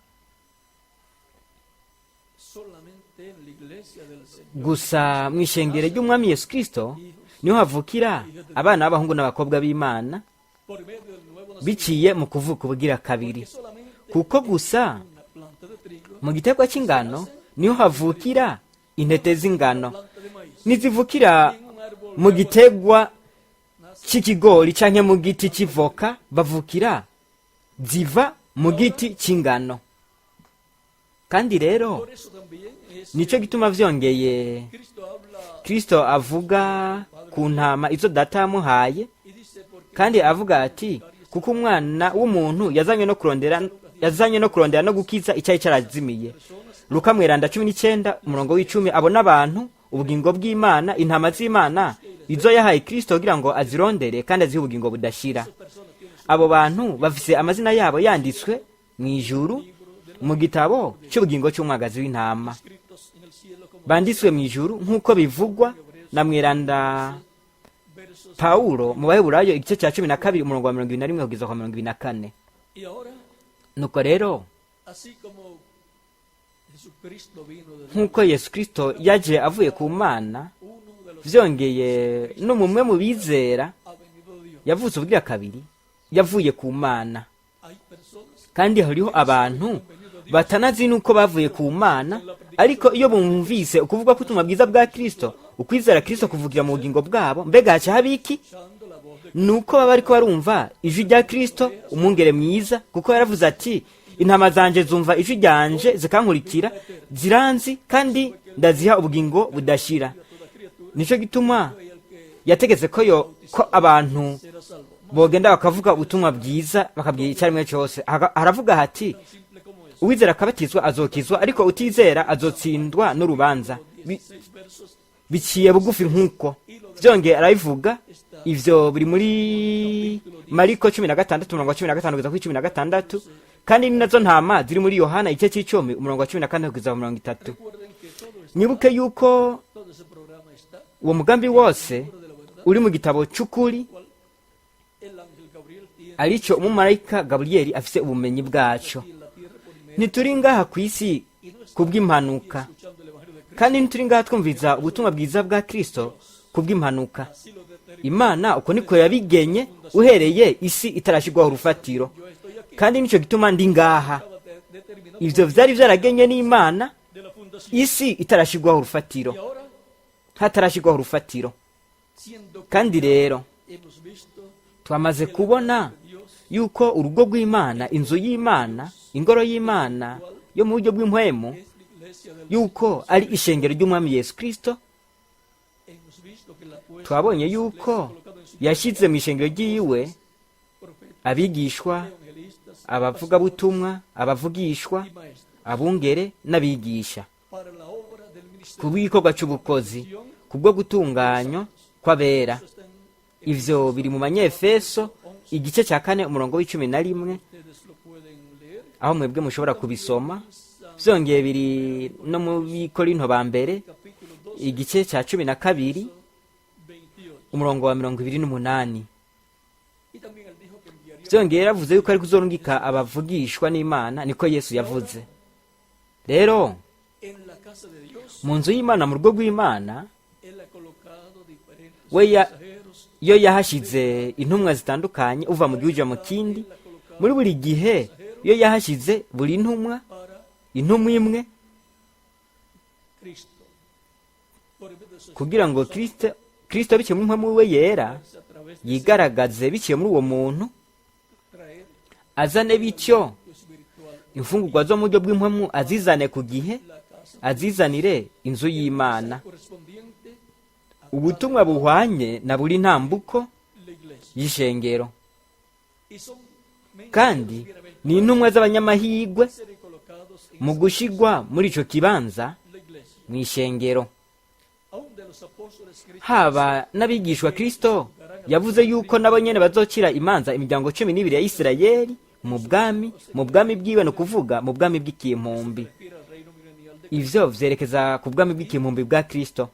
Solamente en la iglesia del Señor. Gusa mu ishengero ry'Umwami Yesu Kristo niho havukira abana b'abahungu n'abakobwa b'Imana, Por medio del nuevo nacimiento. biciye mu kuvuka ubugira kabiri, Solamente kuko gusa una planta de trigo, mu giterwa cy'ingano niho havukira intete z'ingano, planta de maíz, ntizivukira en un árbol mu giterwa cy'ikigori canke mu giti cy'ivoka. Bavukira, ziva mu giti cy'ingano. Kandi rero Por eso también es nico gituma vyongeye Cristo habla Kristo avuga ku ntama izo Data yamuhaye, y dice porque kandi avuga ati: "Kuko Umwana w'umuntu yazanywe no kurondera no gukiza icyari cyarazimiye." Luka mweranda 19 umurongo w'10. Abona abantu ubugingo bw'Imana, intama z'Imana, izo yahaye Kristo kugira ngo azirondere kandi azihe ubugingo budashira. Abo bantu bafise amazina yabo yanditswe mu ijuru mu gitabo cy'ubugingo cy'umwagazi w'intama, escritos en el cielo como banditswe mu ijuru nk'uko bivugwa na mweranda versos Pawulo mu Baheburayo igice cya 12 umurongo wa 21 kugeza kwa 24. Y ahora, Nuko rero, así como Jesucristo vino de Dios, nk'uko Yesu Kristo yaje avuye ku Mana, uno de los vyongeye n'umumwe mu bizera ha venido de Dios. yavutse ubugira kabiri yavuye ku Mana. Hay personas Kandi hariho abantu batanazi nuko bavuye ku Mana, ariko iyo bumvise ukuvuga ko ubutumwa bwiza bwa Kristo, ukwizera Kristo kuvugira mu bugingo bwabo, mbega haca haba iki? Escuchando la voz de Nuko baba bariko barumva ijwi rya Kristo, umwungere mwiza, kuko yaravuze ati: "Intama zanje zumva ijwi ryanje, zikankurikira, ziranzi, kandi ndaziha ubugingo budashira." Toda criatura Nico gituma y el que yategetse ko abantu será salvo. bogenda bakavuga ubutumwa bwiza, bakabwira icyarimwe cyose. Haravuga hati: Simple como es. "Uwizera akabatizwa azokizwa, ariko utizera azotsindwa n'urubanza." 16 versos Biciye bugufi nk'uko. Byongeye arabivuga, ivyo biri muri Mariko 16 umurongo wa 15 kugeza kuri 16, kandi ni nazo ntama ziri muri Yohana igice c'10 umurongo wa 14 kugeza ku 30. Recuerden que todo, Mwibuke yuko todo ese programa está uwo mugambi wose uri mu gitabo c'ukuri, cual el ángel Gabriel tiene arico umumarayika Gaburiyeli afise ubumenyi bwaco. aquí en la tierra por medio Ntituri ngaha ku isi kubw'impanuka, escuchando el evangelio de Cristo. kandi ntituri ngaha twumviza ubutumwa bwiza bwa Kristo kubw'impanuka. Así lo determinó. Imana uko niko yabigenye uhereye isi itarashyirwaho urufatiro, Yo estoy aquí. kandi nicyo gituma ndi ngaha. Estaba determinado Ivyo vyari vyaragenye n'Imana de la fundación Isi itarashyirwaho urufatiro, hatarashyirwaho urufatiro. Kandi rero twamaze kubona yuko urugo rw'Imana, inzu y'Imana, ingoro y'Imana yo mu buryo bw'impwemu, yuko ari ishengero ry'Umwami Yesu Kirisito. Twabonye yuko yashyize mu ishengero ry'iwe abigishwa, abavugabutumwa, abavugishwa, abungere n'abigisha ku bw'igikorwa cy'ubukozi, kubwo gutunganywa kw'abera. Ivyo biri mu Banyefeso igice cya 4 umurongo wa 11, aho mwebwe mushobora kubisoma. Byongeye biri no mu Bikorinto ba mbere igice cya 12 umurongo wa 28. Byongeye yaravuze yuko ari kuzorungika abavugishwa n'Imana, niko Yesu yavuze. Rero mu nzu y'Imana, mu rugo rw'Imana, we yo yahashyize intumwa zitandukanye, uva mu gihugu mu kindi. Muri buri gihe iyo yahashyize buri ntumwa, intumwa imwe, kugira ngo Kristo biciye mu mpwemu we yera yigaragaze biciye muri uwo muntu, azane bityo imfungurwa zo mu buryo bw'impwemu, azizane ku gihe, azizanire inzu y'Imana ubutumwa buhwanye na buri ntambuko y'ishengero. Kandi ni intumwa z'abanyamahirwe mu gushigwa muri ico kibanza mu ishengero. Haba n'abigishwa, Kristo yavuze yuko nabo nyene bazocira imanza imiryango 12 ya Isirayeli mu bwami bwiwe, ni ukuvuga mu bwami bw'ikimpumbi. Ivyo vyerekeza ku bwami bw'ikimpumbi bwa Kristo.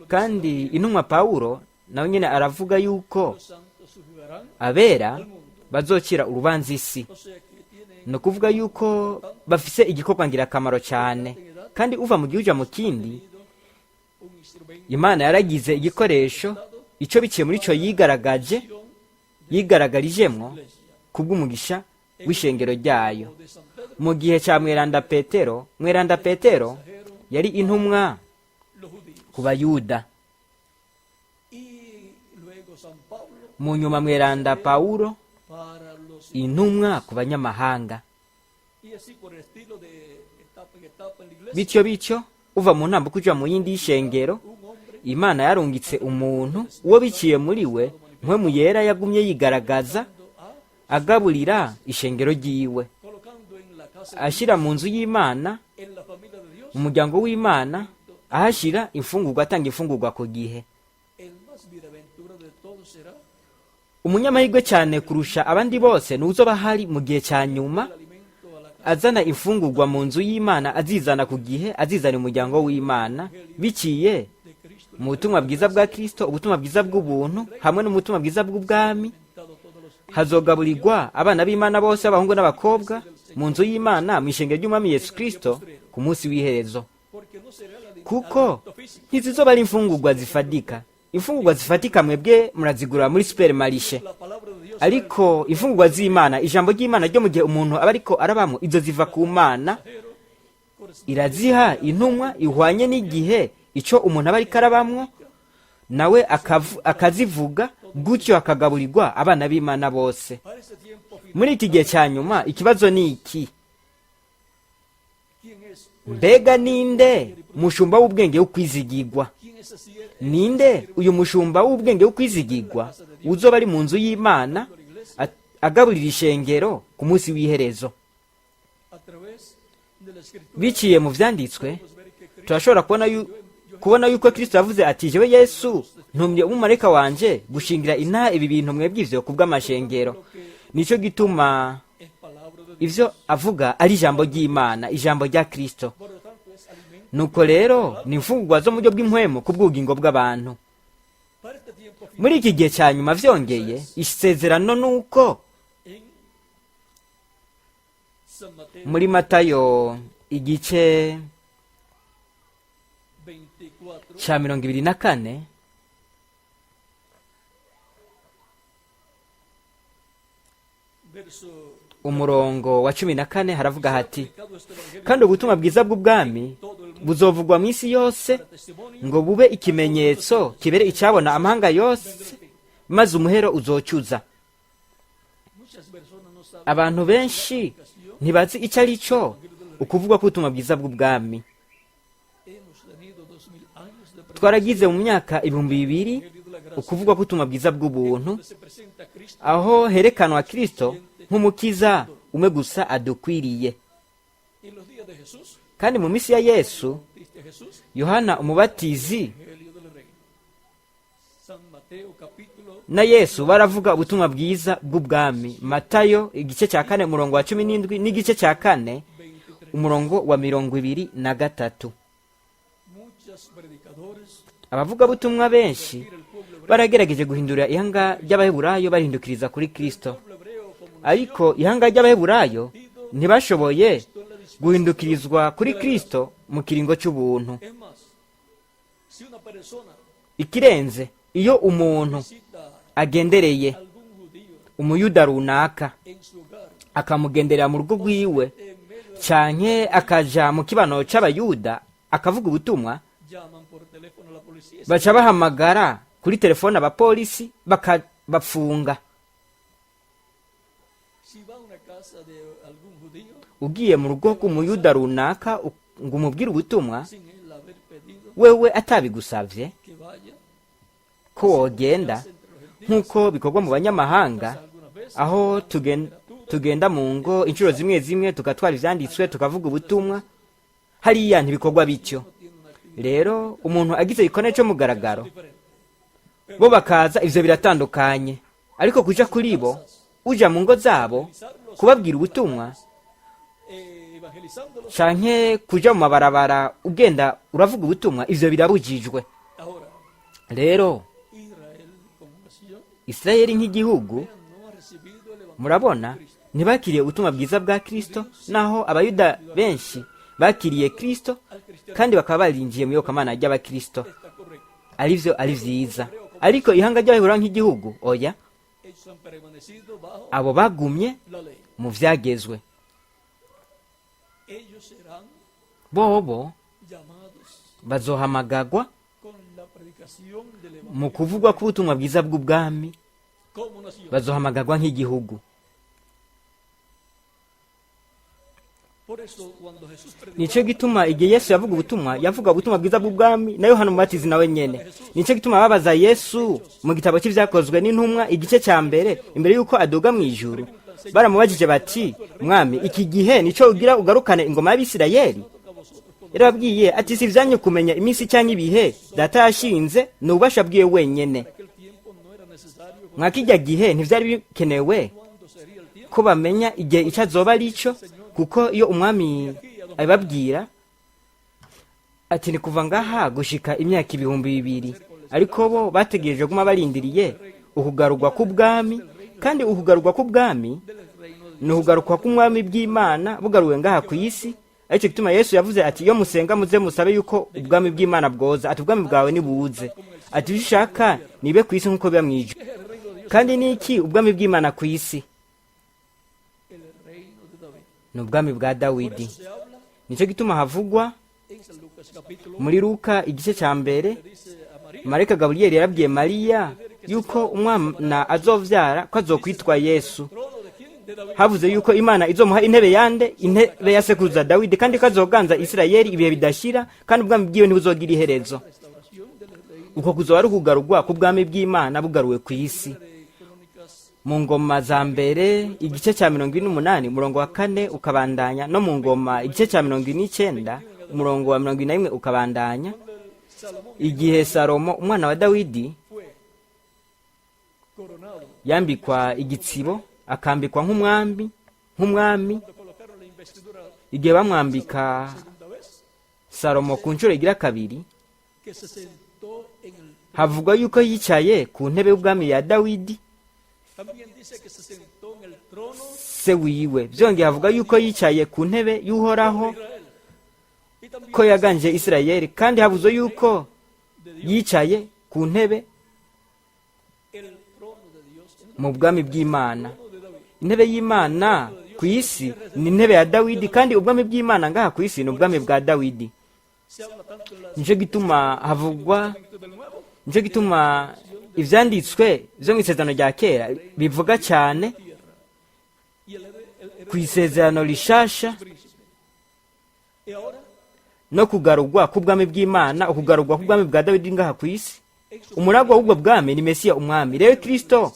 Kandi intumwa Pawulo nawe nyene aravuga yuko abera bazocira urubanza isi, ni ukuvuga yuko bafise igikorwa ngirakamaro cyane. Kandi uva mu gihugu mu kindi, Imana yaragize igikoresho icyo biciye muri cyo yigaragaje, yigaragarijemwo kubw'umugisha w'ishengero ryayo. Mu gihe cya Mweranda Petero, Mweranda Petero yari intumwa ku Bayuda. Mu nyuma Mweranda Pawulo intumwa ku banyamahanga. Bityo uva mu ntambuko uja mu yindi y'ishengero, Imana yarungitse umuntu uwo biciye muri we Mpwemu Yera yagumye yigaragaza, agaburira ishengero ryiwe, ashyira mu nzu y'Imana, mu muryango w'Imana, ahashyira imfungurwa, atanga imfungurwa ku gihe. Umunyamahirwe cyane kurusha abandi bose ni uzoba ahari mu gihe cya nyuma, azana imfungurwa mu nzu y'Imana, azizana ku gihe, azizana umuryango w'Imana biciye mu butumwa bwiza bwa Kristo, ubutumwa bwiza bw'ubuntu hamwe n'ubutumwa bwiza bw'ubwami. Hazogaburirwa abana b'Imana bose, abahungu n'abakobwa, mu nzu y'Imana, mu ishengero ry'Umwami Yesu Kristo ku munsi w'iherezo, kuko ntizizoba ari imfungurwa zifadika. Imfungurwa zifatika mwebwe murazigura muri supermarché, ariko imfungurwa z'Imana, ijambo ry'Imana ryo mu gihe umuntu aba ariko arabamo, izo ziva ku Mana, iraziha intumwa ihwanye n'igihe icyo umuntu aba ariko arabamwo, nawe akazivuga gutyo, akagaburirwa abana b'Imana bose muri iki gihe cya nyuma. Ikibazo ni iki: mbega ninde mushumba w'ubwenge w'ukwizigirwa? Ninde uyu mushumba w'ubwenge w'ukwizigirwa uzoba ari mu nzu y'Imana agaburira ishengero ku munsi w'iherezo? Biciye mu vyanditswe turashobora kubona yuko Kristo yavuze ati: "Jewe Yesu ntumye umumarayika wanje gushingira intaha ibi bintu mwebwe ivyo kubw'amashengero." Nico gituma ivyo avuga ari ijambo ry'Imana, ijambo rya Kristo. Nuko rero ni imfungurwa zo mu buryo bw'impwemu ku bw'ubugingo bw'abantu muri iki gihe cya nyuma. Vyongeye isezerano nuko muri Matayo igice cya 24, Umurongo wa 14 haravuga hati: "Kandi ubutumwa bwiza bw'ubwami buzovugwa mu isi yose ngo bube ikimenyetso kibere icyabona amahanga yose, maze umuhero uzocuza." Abantu benshi ntibazi icyo ari cyo ukuvugwa k'ubutumwa bwiza bw'ubwami. Twaragize mu myaka 2000 ukuvugwa k'ubutumwa bwiza bw'ubuntu, aho herekanwa Kirisito nk'umukiza umwe gusa adukwiriye. Kandi mu minsi ya Yesu, Yohana Umubatizi na Yesu baravuga ubutumwa bwiza bw'ubwami. Matayo igice cya 4 umurongo wa 17 n'igice cya 4 umurongo wa 23. Abavugabutumwa benshi baragerageje guhindura ihanga ry'Abaheburayo barihindukiriza kuri Kristo, ariko ihanga ry'Abaheburayo ntibashoboye guhindukirizwa kuri Kristo mu kiringo cy'ubuntu. Ikirenze, iyo umuntu agendereye Umuyuda runaka, akamugenderera mu rugo rwiwe canke akaja mu kibano c'Abayuda akavuga ubutumwa, baca bahamagara kuri telefone abapolisi bakabafunga. Ugiye mu rugo rw'Umuyuda runaka ngo umubwire ubutumwa, wewe atabigusavye ko wogenda, nk'uko bikorwa mu banyamahanga, aho tugenda mu ngo inshuro zimwe zimwe tugatwara ivyanditswe tukavuga ubutumwa, hariya ntibikorwa bityo. Rero umuntu agize igikone cyo mugaragaro, bo bakaza, ivyo biratandukanye. Ariko kuja kuri bo, uja mu ngo zabo kubabwira ubutumwa canke kuja mu mabarabara ugenda uravuga ubutumwa, ivyo birabujijwe. Rero Isirayeli nk'igihugu, murabona, ntibakiriye ubutumwa bwiza bwa Kristo, naho Abayuda benshi bakiriye Kristo kandi bakaba barinjiye mu iyobokamana ry'Abakristo, arivyo ari vyiza. Ariko ihanga ry'Abaheburayo nk'igihugu, oya, abo bagumye mu vyagezwe. Bobo bazohamagagwa mu kuvugwa k'ubutumwa bwiza bw'ubwami, bazohamagagwa nk'igihugu. Nico gituma igihe Yesu yavuga ubutumwa, yavuga ubutumwa bwiza bw'ubwami, na Yohana Umubatizi nawe nyene. Nico gituma babaza Yesu mu gitabo cy'Ivyakozwe n'Intumwa igice cya 1, imbere y'uko aduga mu ijuru, baramubajije bati: "Mwami, iki gihe nico ugira ugarukane ingoma y'Abisirayeli?" Yarababwiye ati: "Si ivyanyu kumenya iminsi cyangwa ibihe Data yashinze, ni ububasha bwiwe wenyene." Mwa kijya gihe ntivyari bikenewe ko bamenya igihe icyo azoba ari cyo, kuko iyo umwami abibabwira ati: "Ni kuva ngaha gushika imyaka 2000." Ariko bo bategereje guma barindiriye ukugarurwa k'ubwami, kandi ukugarurwa k'ubwami ni ukugarukwa k'umwami bw'Imana bugaruwe ngaha ku isi. Aricyo gituma Yesu yavuze ati: "Iyo musenga muze musabe yuko ubwami bw'Imana bwoza," ati: "Ubwami bwawe nibuze," ati: "Ibyo ushaka nibe ku isi nk'uko biba mu ijuru." Kandi niki ubwami bw'Imana ku isi? Ni ubwami bwa Dawidi. Nicyo gituma havugwa muri Luka igice cya 1, Marayika Gaburiyeli yarabwiye Mariya yuko umwana azovyara ko azokwitwa Yesu. Havuze yuko Imana izomuha intebe yande? Intebe ya sekuruza Dawidi, kandi ko azoganza Isirayeli ibihe bidashira, kandi ubwami bwiwe ntibuzogira iherezo. Uko kuzoba ari ukugarurwa k'ubwami bw'Imana bugaruwe ku isi. Mu Ngoma za Mbere igice cya 48 umurongo wa 4 ukabandanya, no mu Ngoma igice cya 49 umurongo wa 41 ukabandanya, igihe Salomo umwana wa Dawidi yambikwa igitsibo akambikwa nk'umwami, igihe bamwambika Salomo ku nshuro igira kabiri, havugwa yuko yicaye ku ntebe y'ubwami ya Dawidi se wiwe. Byongeye havuga yuko yicaye ku ntebe y'Uhoraho, ko yaganje Isirayeli, kandi havuze yuko yicaye ku ntebe mu bwami bw'Imana, intebe y'Imana ku ku isi ni intebe ya Dawidi, kandi ubwami bw'Imana ngaha ku isi ni ubwami bwa Dawidi. Nicyo gituma havugwa, nicyo gituma ivyanditswe vyo mu isezerano rya kera bivuga cyane ku isezerano rishasha no kugarurwa k'ubwami bw'Imana, ukugarurwa k'ubwami bwa Dawidi ngaha ku isi. Umuragwa w'ubwo bwami ni Mesiya umwami. Rero Kristo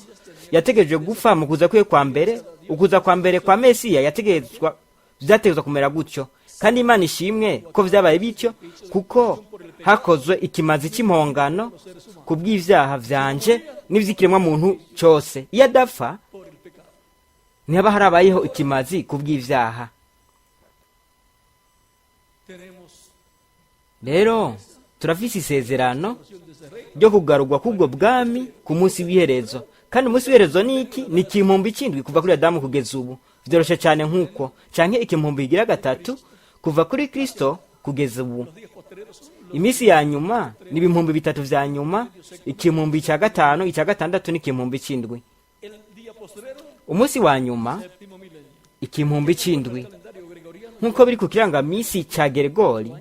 yategereje gupfa mu kuza kwe kwa mbere. Ukuza kwa mbere kwa Mesiya yategerezwa, vyategerezwa kumera gutyo, kandi Imana ishimwe ko vyabaye bityo, kuko hakozwe ikimazi cy'impongano ku bw'ivyaha vyanje n'ivy'ikiremwa muntu cose. Iyo adapfa, ntihaba harabayeho ikimazi ku bw'ivyaha. Rero turafise isezerano ryo kugarurwa k'ubwo bwami ku munsi w'iherezo. Kandi umunsi w'iherezo ni iki? Ni ikimpumbi cy'indwi kuva kuri Adamu kugeza ubu. Vyoroshe cyane nk'uko, canke ikimpumbi kigira gatatu kuva kuri Kristo kugeza ubu. Iminsi ya nyuma ni 3000 vya nyuma, ikimpumbi cya gatanu, icya gatandatu n'ikimpumbi cy'indwi. Umunsi wa nyuma, ikimpumbi cy'indwi, nk'uko biri ku kirangamisi cya Geregori.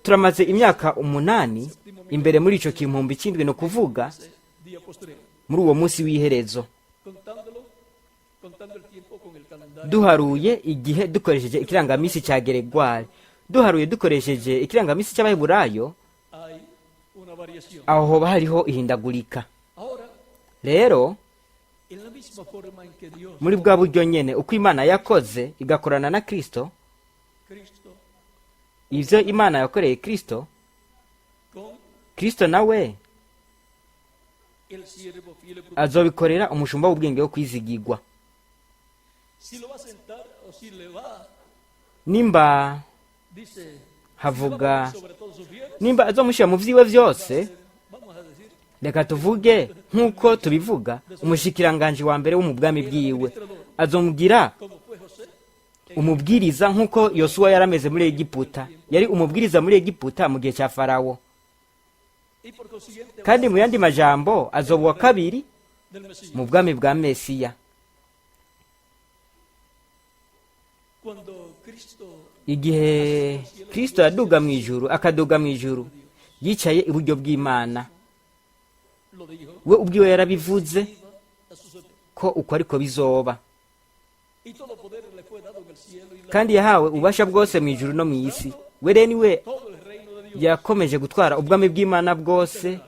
Turamaze imyaka 8 imbere muri ico kimpumbi cy'indwi, ni ukuvuga muri uwo munsi w'iherezo, duharuye igihe dukoresheje ikirangamisi cya Geregwari. Duharuye dukoresheje ikirangamisi cy'Abaheburayo, aho hoba hariho ihindagurika. Rero muri bwa buryo nyene uko Imana yakoze igakorana na Kristo, ivyo Imana yakoreye Kristo, Kristo nawe azobikorera umushumba w'ubwenge wo kwizigirwa. Nimba havuga nimba azomushyira mu vyiwe vyose, reka tuvuge nk'uko tubivuga, umushikiranganji wa mbere wo mu bwami bwiwe azomugira umubwiriza, nk'uko Yosuwa yarameze muri Egiputa. Yari umubwiriza muri Egiputa mu gihe cya Farawo. Kandi mu yandi majambo, azoba uwa kabiri mu bwami bwa Mesiya. Igihe Kristo yaduga mu ijuru, akaduga mu ijuru, yicaye iburyo bw'Imana. We ubwiwe yarabivuze ko uko ariko bizoba. Kandi yahawe ububasha bwose mu ijuru no mu isi. We rero niwe yakomeje gutwara ubwami bw'Imana bwose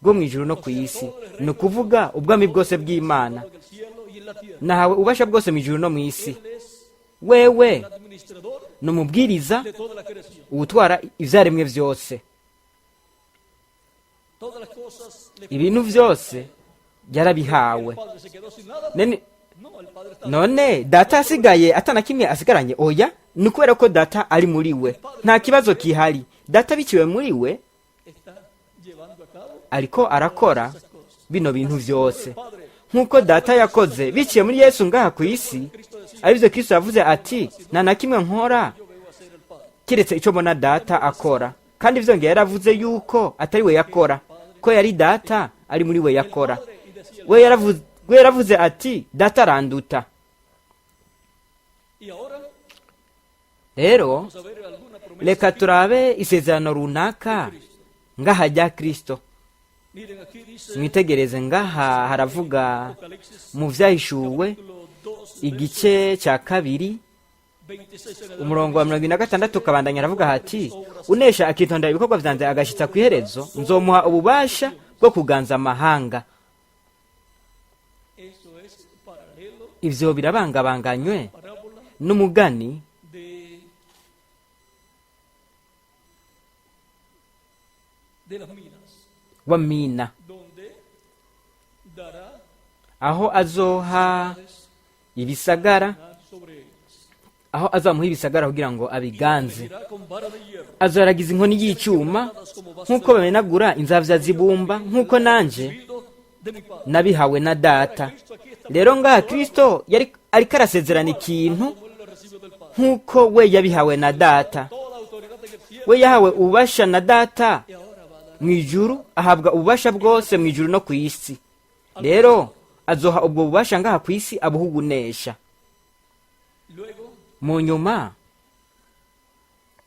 bwo mu ijuru no ku isi, ni ukuvuga ubwami bwose bw'Imana. Nahawe ububasha bwose mu ijuru no mu isi. Wewe ni umubwiriza uwutwara ivyaremwe vyose. Ibintu vyose yarabihawe. None data asigaye atana kimwe asigaranye? Oya, ni ukubera ko data ari muri we, nta kibazo kihari. Data biciwe muri we ariko arakora bino bintu vyose, nk'uko data yakoze biciye muri Yesu ngaha ku isi. Arivyo Kristo yavuze ati: nta na kimwe nkora keretse ico mbona data akora. Kandi vyongeye yaravuze yuko atari we yakora, ko yari data ari muri we yakora. We yaravuze ati: data aranduta. Rero reka turabe isezerano runaka ngaha rya Kristo. Mwitegereze ngaha haravuga mu Vyahishuwe igice cya 2 umurongo wa 76 kabandanya, aravuga hati: unesha akitondera ibikorwa vyanjye agashitsa ku iherezo, nzomuha ububasha bwo kuganza amahanga. Ivyo birabangabanganywe n'umugani wa mina, aho azoha ibisagara, aho azamuha ibisagara kugira ngo abiganze. Azoragiza inkoni y'icyuma nk'uko bamenagura inzavya zibumba, nk'uko nanje nabihawe na data. Rero ngaha Kristo yari ariko arasezerana ikintu nk'uko we yabihawe na data. We yahawe ububasha na data mu ijuru, ahabwa ububasha bwose mu ijuru no ku isi. Rero azoha ubwo bubasha ngaha ku isi abuhugunesha. Luego, Mu nyuma,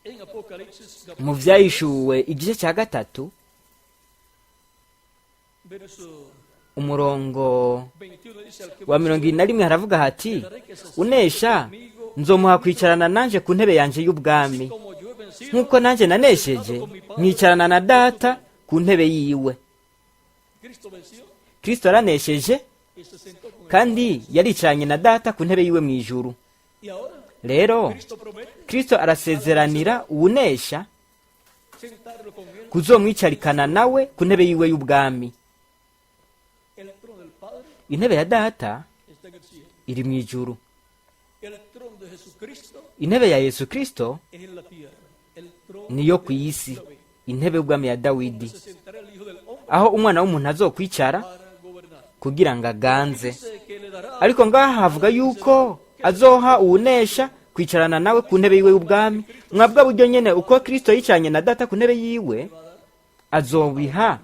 en Apocalipsis mu capítulo Vyahishuwe igice cya 3, verso umurongo 21 dice al que wa 21 haravuga hati: "Unesha nzomuha kwicarana nanje ku ntebe yanje y'ubwami, como yo he vencido nk'uko nanjye nanesheje nkicarana na Data ku ntebe yiwe." Cristo venció Kristo yaranesheje y se sentó con él. kandi yaricaranye na Data ku ntebe yiwe mu ijuru. Y ahora Rero Cristo promete Kristo arasezeranira uwunesha sentarlo con él kuzomwicarikana nawe ku ntebe yiwe y'ubwami. El trono del Padre Intebe ya Data está en el cielo. iri mu ijuru. El trono de Jesucristo Intebe ya Yesu Kristo es en la tierra. El trono niyo ku isi, de David. intebe y'ubwami ya Dawidi, Se sentará el Hijo del Hombre aho umwana w'umuntu azokwicara para gobernar. kugira ngo aganze. Dice que le dará Ariko ngaha havuga yuko azoha uwunesha kwicarana nawe ku ntebe yiwe y'ubwami. Mwabwa buryo nyene uko Kristo yicaranye na Data ku ntebe yiwe, azobiha,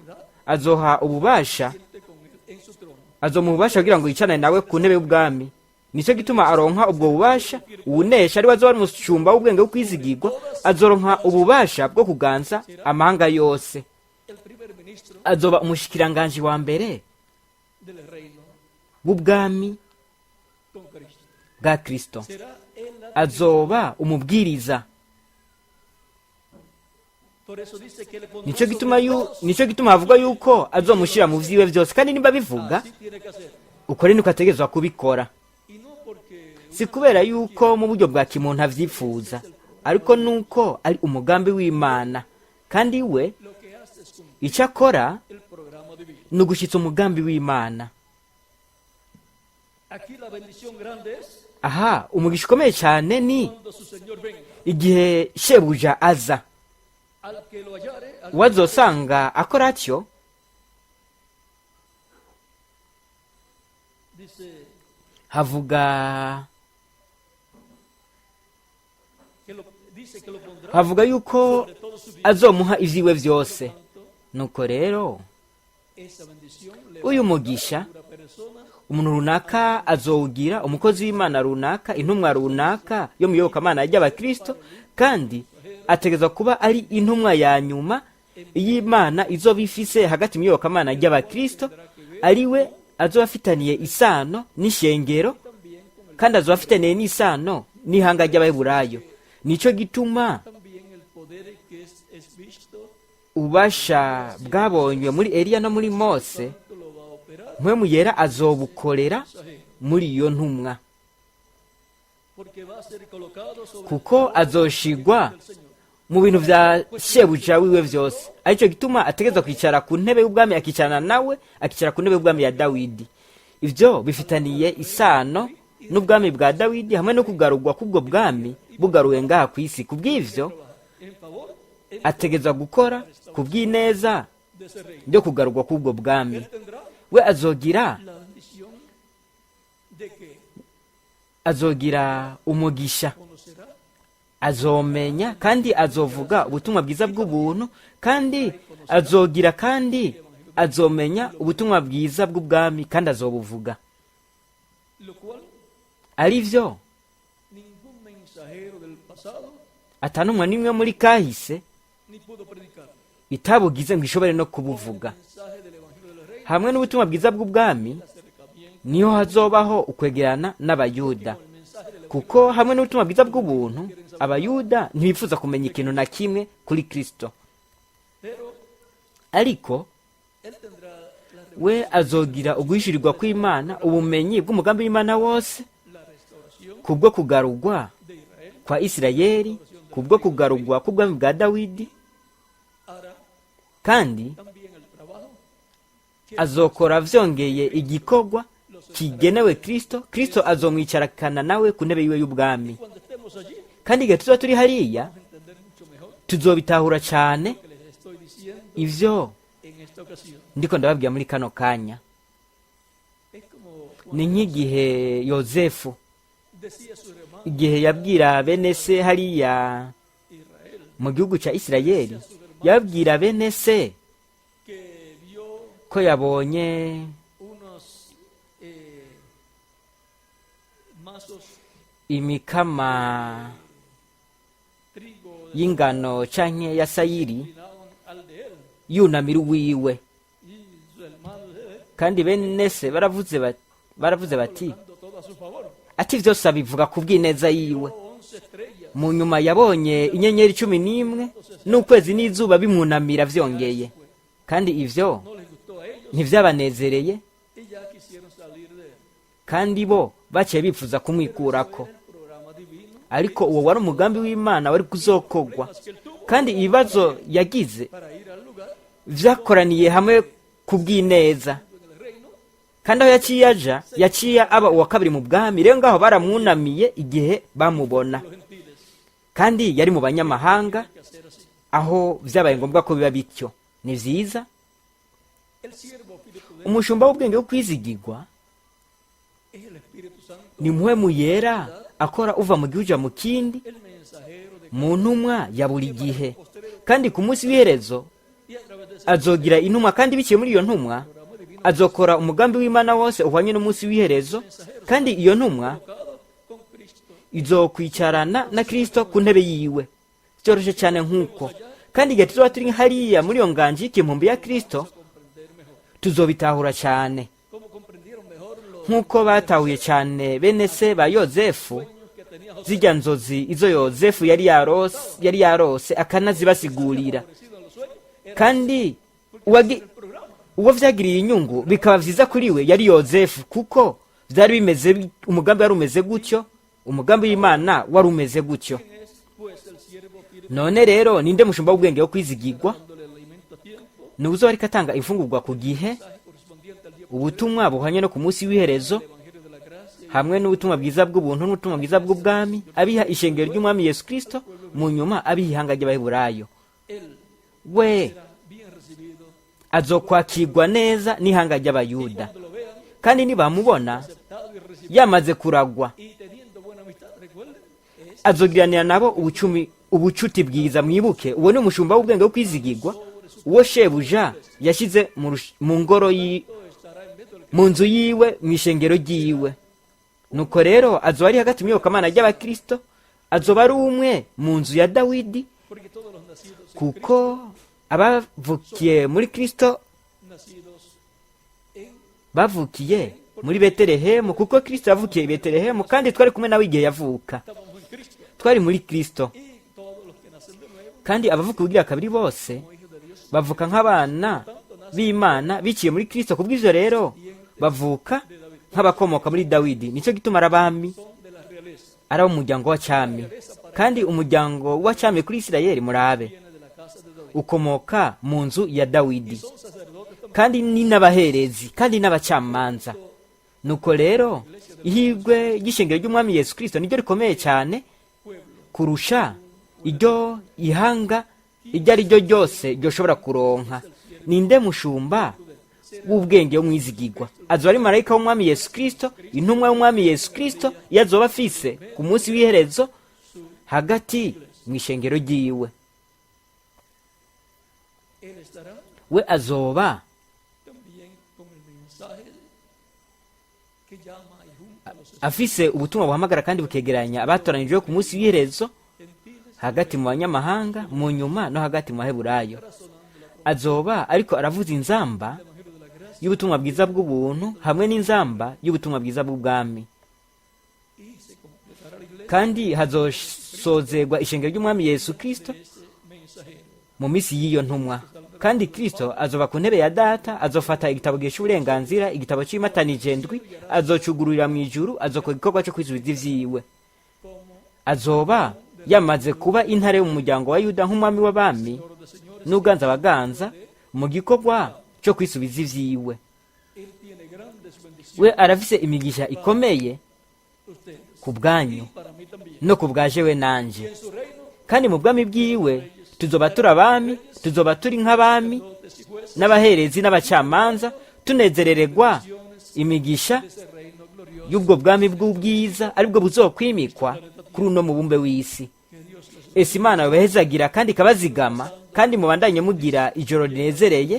azoha ububasha, siente con él en su trono. azomuha ububasha kugira ngo yicarane nawe ku ntebe y'ubwami. Nicyo gituma aronka ubwo bubasha. Uwunesha, ariwe azoba ari umushumba w'ubwenge wo kwizigirwa, azoronka ububasha bwo kuganza amahanga yose. El primer ministro Azoba umushikiranganji wa mbere del reino w'ubwami con Cristo. bwa Kristo. Será el Azoba umubwiriza. Por eso dice que le pondrá Nicyo gituma sobre yu todos. Nicyo gituma havuga yuko azomushyira mu vyiwe vyose. Kandi nimba bivuga, Así tiene que hacer. uko niko ategerezwa kubikora. Y no porque Si kubera yuko mu buryo bwa kimuntu avyifuza, ariko nuko ari umugambi w'Imana, kandi we lo que hace es cumplir icyo akora el programa divino. ni ugushitsa umugambi w'Imana. Aquí la bendición grande es Aha umugisha ukomeye cyane ni cuando su Señor venga. igihe shebuja aza. Al que lo hallare, al Uwazosanga akora atyo, dice havuga que lo, dice que lo pondrá havuga yuko sobre todo su bien. azomuha ivyiwe vyose. Tanto, Nuko rero esa bendición le va uyu a mugisha una persona umuntu runaka azowugira umukozi w'Imana runaka, intumwa runaka yo mu iyobokamana ry'abakristo, kandi ategerezwa kuba ari intumwa ya nyuma y'Imana izoba ifise hagati mu iyobokamana ry'abakristo, ariwe azoba afitaniye isano n'ishengero, también con el, kandi azoba afitaniye n'isano n'ihanga ry'Abaheburayo. Nico gituma también el poder que es visto ububasha bwabonywe muri Eliya no muri Mose, tanto lo va a operar Mpwemu Yera azobukorera mensajero, muri iyo ntumwa, porque va a ser colocado sobre kuko azoshigwa el Señor. mu bintu vya shebuja wiwe vyose. Aricyo gituma ategerezwa kwicara ku ntebe y'ubwami, akicarana nawe, akicara ku ntebe y'ubwami ya Dawidi. Ivyo bifitaniye isano n'ubwami bwa Dawidi hamwe no kugarurwa k'ubwo bwami bugaruwe ngaha ku isi. Kubw'ivyo En favor en ategerezwa gukora kubw'ineza de ese reino. ryo kugarurwa k'ubwo bwami. Él tendrá We azogira la bendición de que azogira umugisha, conocerá azomenya kandi azovuga ubutumwa bwiza bw'ubuntu, kandi azogira kandi azomenya ubutumwa bwiza bw'ubwami kandi azobuvuga, lo cual ari vyo ningún mensajero del pasado atanumwa n'imwe muri kahise ni pudo predicar. itabugize ngo ishobore no kubuvuga. Mensaje del Evangelio del Reino, Hamwe n'ubutumwa bwiza bw'ubwami el acercamiento niho hazobaho ukwegerana n'Abayuda, con el mensaje del kuko hamwe n'ubutumwa bwiza bw'ubuntu Abayuda ntibifuza kumenya ikintu na kimwe kuri Kristo. Pero Ariko él tendrá la, we azogira uguhishirirwa kw'Imana, ubumenyi bw'umugambi w'Imana wose, la restauración kubwo kugarurwa de Israel, kwa Isirayeli, kubwo kugarurwa k'ubwami bwa Dawidi, hará kandi también el trabajo que azokora vyongeye igikorwa kigenewe Kristo. Kristo azomwicarakana nawe ku ntebe yiwe y'ubwami. Cuando estemos allí Kandi igihe tuzoba turi hariya, vamos a entender mucho mejor tuzobitahura cane lo que les estoy diciendo ivyo en esta ocasión. ndiko ndababwira muri kano kanya. Es como Ni cuando nk'igihe Yozefu, decía su hermano igihe yabwira bene se hariya Israel mu gihugu ca Isirayeli, yabwira bene se que vio ko yabonye unos mazos Imikama trigo de y'ingano canke ya sayiri inclinaban al de él. yunamira uwiwe. Y sus hermanos Kandi bene se baravuze bati dando todo a su favor. ati vyose abivuga ku bw'ineza yiwe. 11 estrellas Mu nyuma yabonye inyenyeri 11 n'ukwezi n'izuba bimwunamira vyongeye, kandi ivyo no les gustó a ellos ntivyabanezereye, y ya quisieron salir de él. kandi bo baciye bifuza kumwikurako. El programa divino Ariko uwo wari umugambi w'Imana wari kuzokogwa, que él tuvo kandi ibibazo yagize para ir al lugar vyakoraniye hamwe ku bw'ineza. en el reino Kandi aho yaciye aja, yaciye aba uwa kabiri mu bwami. Rero ngaho baramwunamiye igihe bamubona, los gentiles kandi yari mu banyamahanga que hacer así. aho vyabaye ngombwa ko biba bityo. Ni vyiza. El siervo fiel y prudente Umushumba w'ubwenge wo kwizigirwa es el Espíritu Santo, ni Mpwemu Yera akora uva mu gihugu uja mu kindi el mensajero de mu ntumwa ya buri gihe, kandi ku munsi w'iherezo y a través de ese azogira intumwa, kandi biciye muri iyo ntumwa azokora umugambi w'Imana wose uhwanye n'umunsi w'iherezo, kandi iyo ntumwa colocado con Cristo izokwicarana na Kristo ku ntebe yiwe. Byoroshe cyane nk'uko. Kandi igihe tuzoba turi hariya muri iyo nganji y'ikimpumbi ya Kristo, comprender mejor. tuzobitahura cyane Como comprendieron mejor los nk'uko batahuye cyane bene se ba Yozefu sueños que tenía José zijya nzozi izo Yozefu yari yarose akanazibasigurira. parecido a los sueños, era Kandi el programa. uwo vyagiriye inyungu bikaba vyiza kuri we yari Yozefu, kuko vyari bimeze, umugambi wari umeze gutyo, umugambi w'Imana wari umeze gutyo. ¿Quién es, pues, el siervo fiel y None rero ninde mushumba w'ubwenge wo kwizigirwa? dándole el alimento a tiempo, Ni uzoba ariko atanga imfungurwa ku gihe, mensaje correspondiente al día ubutumwa buhanye no ku munsi w'iherezo, del Evangelio de la gracia hamwe n'ubutumwa bwiza bw'ubuntu n'ubutumwa bwiza bw'ubwami, abiha ishengero ry'Umwami Yesu Kristo, mu nyuma abiha ihanga ry'Abaheburayo. Él We será bien recibido azokwakirwa neza n'ihanga ry'Abayuda, cuando lo vean kandi nibamubona aceptado y recibido yamaze kuragwa, y teniendo buena amistad, recuerden, es azogiranira nabo ubucumi ubucuti bwiza. Mwibuke, uwo ni umushumba w'ubwenge wo kwizigirwa, uwo shebuja yashyize mu ngoro estará en medio del mu nzu yiwe, mu ishengero ryiwe. Nuko rero azoba ari hagati mu iyobokamana ry'Abakristo, azoba ari umwe mu nzu ya Dawidi, porque todos los nacidos en kuko abavukiye muri Kristo nacidos en bavukiye muri Betelehemu, kuko Kristo yavukiye i Betelehemu, kandi twari kumwe nawe igihe yavuka. Estábamos en Cristo Twari muri Kristo. Y todos los que nacen de nuevo Kandi abavuka ubugira kabiri bose como hijos de Dios bavuka nk'abana b'Imana biciye muri Kristo. Kubw'ivyo rero bavuka nk'abakomoka muri Dawidi. Nicyo gituma ari abami, son de la realeza. ari abo mu muryango wa cyami. Kandi umuryango wa cyami kuri Isirayeli, murabe, Viene de la casa de David. ukomoka mu nzu ya Dawidi. Son sacerdotes también. Kandi ni n'abaherezi kandi n'abacamanza. Nuko rero ihirwe ry'ishengero ry'Umwami Yesu Kristo niryo rikomeye cyane Pueblo kurusha iryo ihanga iryo ari ryo ryose ryoshobora kuronka. Ninde mushumba w'ubwenge w'umwizigirwa? Azoba ari marayika w'Umwami Yesu Kristo, intumwa y'Umwami Yesu Kristo, iyo azoba afise ku munsi w'iherezo hagati mu ishengero ryiwe. Él estará We azoba también con el mensaje que llama y junta a los afise ubutumwa buhamagara kandi bukegeranya abatoranijwe ku munsi w'iherezo gentiles, hagati mu banyamahanga, mu nyuma no hagati mu Baheburayo. sonando la Azoba ariko aravuza inzamba Evangelio de la gracia y'ubutumwa bwiza bw'ubuntu hamwe n'inzamba y'ubutumwa bwiza bw'ubwami, y se completará la iglesia kandi hazosozegwa ishengero ry'Umwami Yesu Kristo de ese mensajero. mu minsi y'iyo ntumwa. Kandi Kristo azoba ku ntebe ya Data, azofata igitabo gihesha uburenganzira, igitabo c'imatanije ndwi, azocugururira mu ijuru, azokora igikorwa co kwisubiza ivyiwe. Como Azoba yamaze kuba intare mu muryango wa Yuda, nk'umwami w'abami Señor de señores, n'uganza abaganza mu gikorwa co kwisubiza ivyiwe. Él tiene grandes bendiciones We arafise imigisha ikomeye ustedes ku bwanyu y para mí también. no ku bwa jewe nanje. Y en su reino, Kandi mu bwami bwiwe tuzoba turi abami, tuzoba turi nk'abami sacerdotes y jueces n'abaherezi n'abacamanza, tunezereregwa imigisha de ese reino glorioso y'ubwo bwami bw'ubwiza aribwo buzokwimikwa kuri uno mubumbe w'isi. que Dios les Ese Imana yobahezagira kandi ikabazigama, kandi mubandanye mugira ijoro rinezereye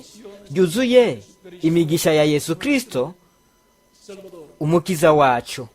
ryuzuye imigisha ya Yesu Kristo Salvador. umukiza wacu.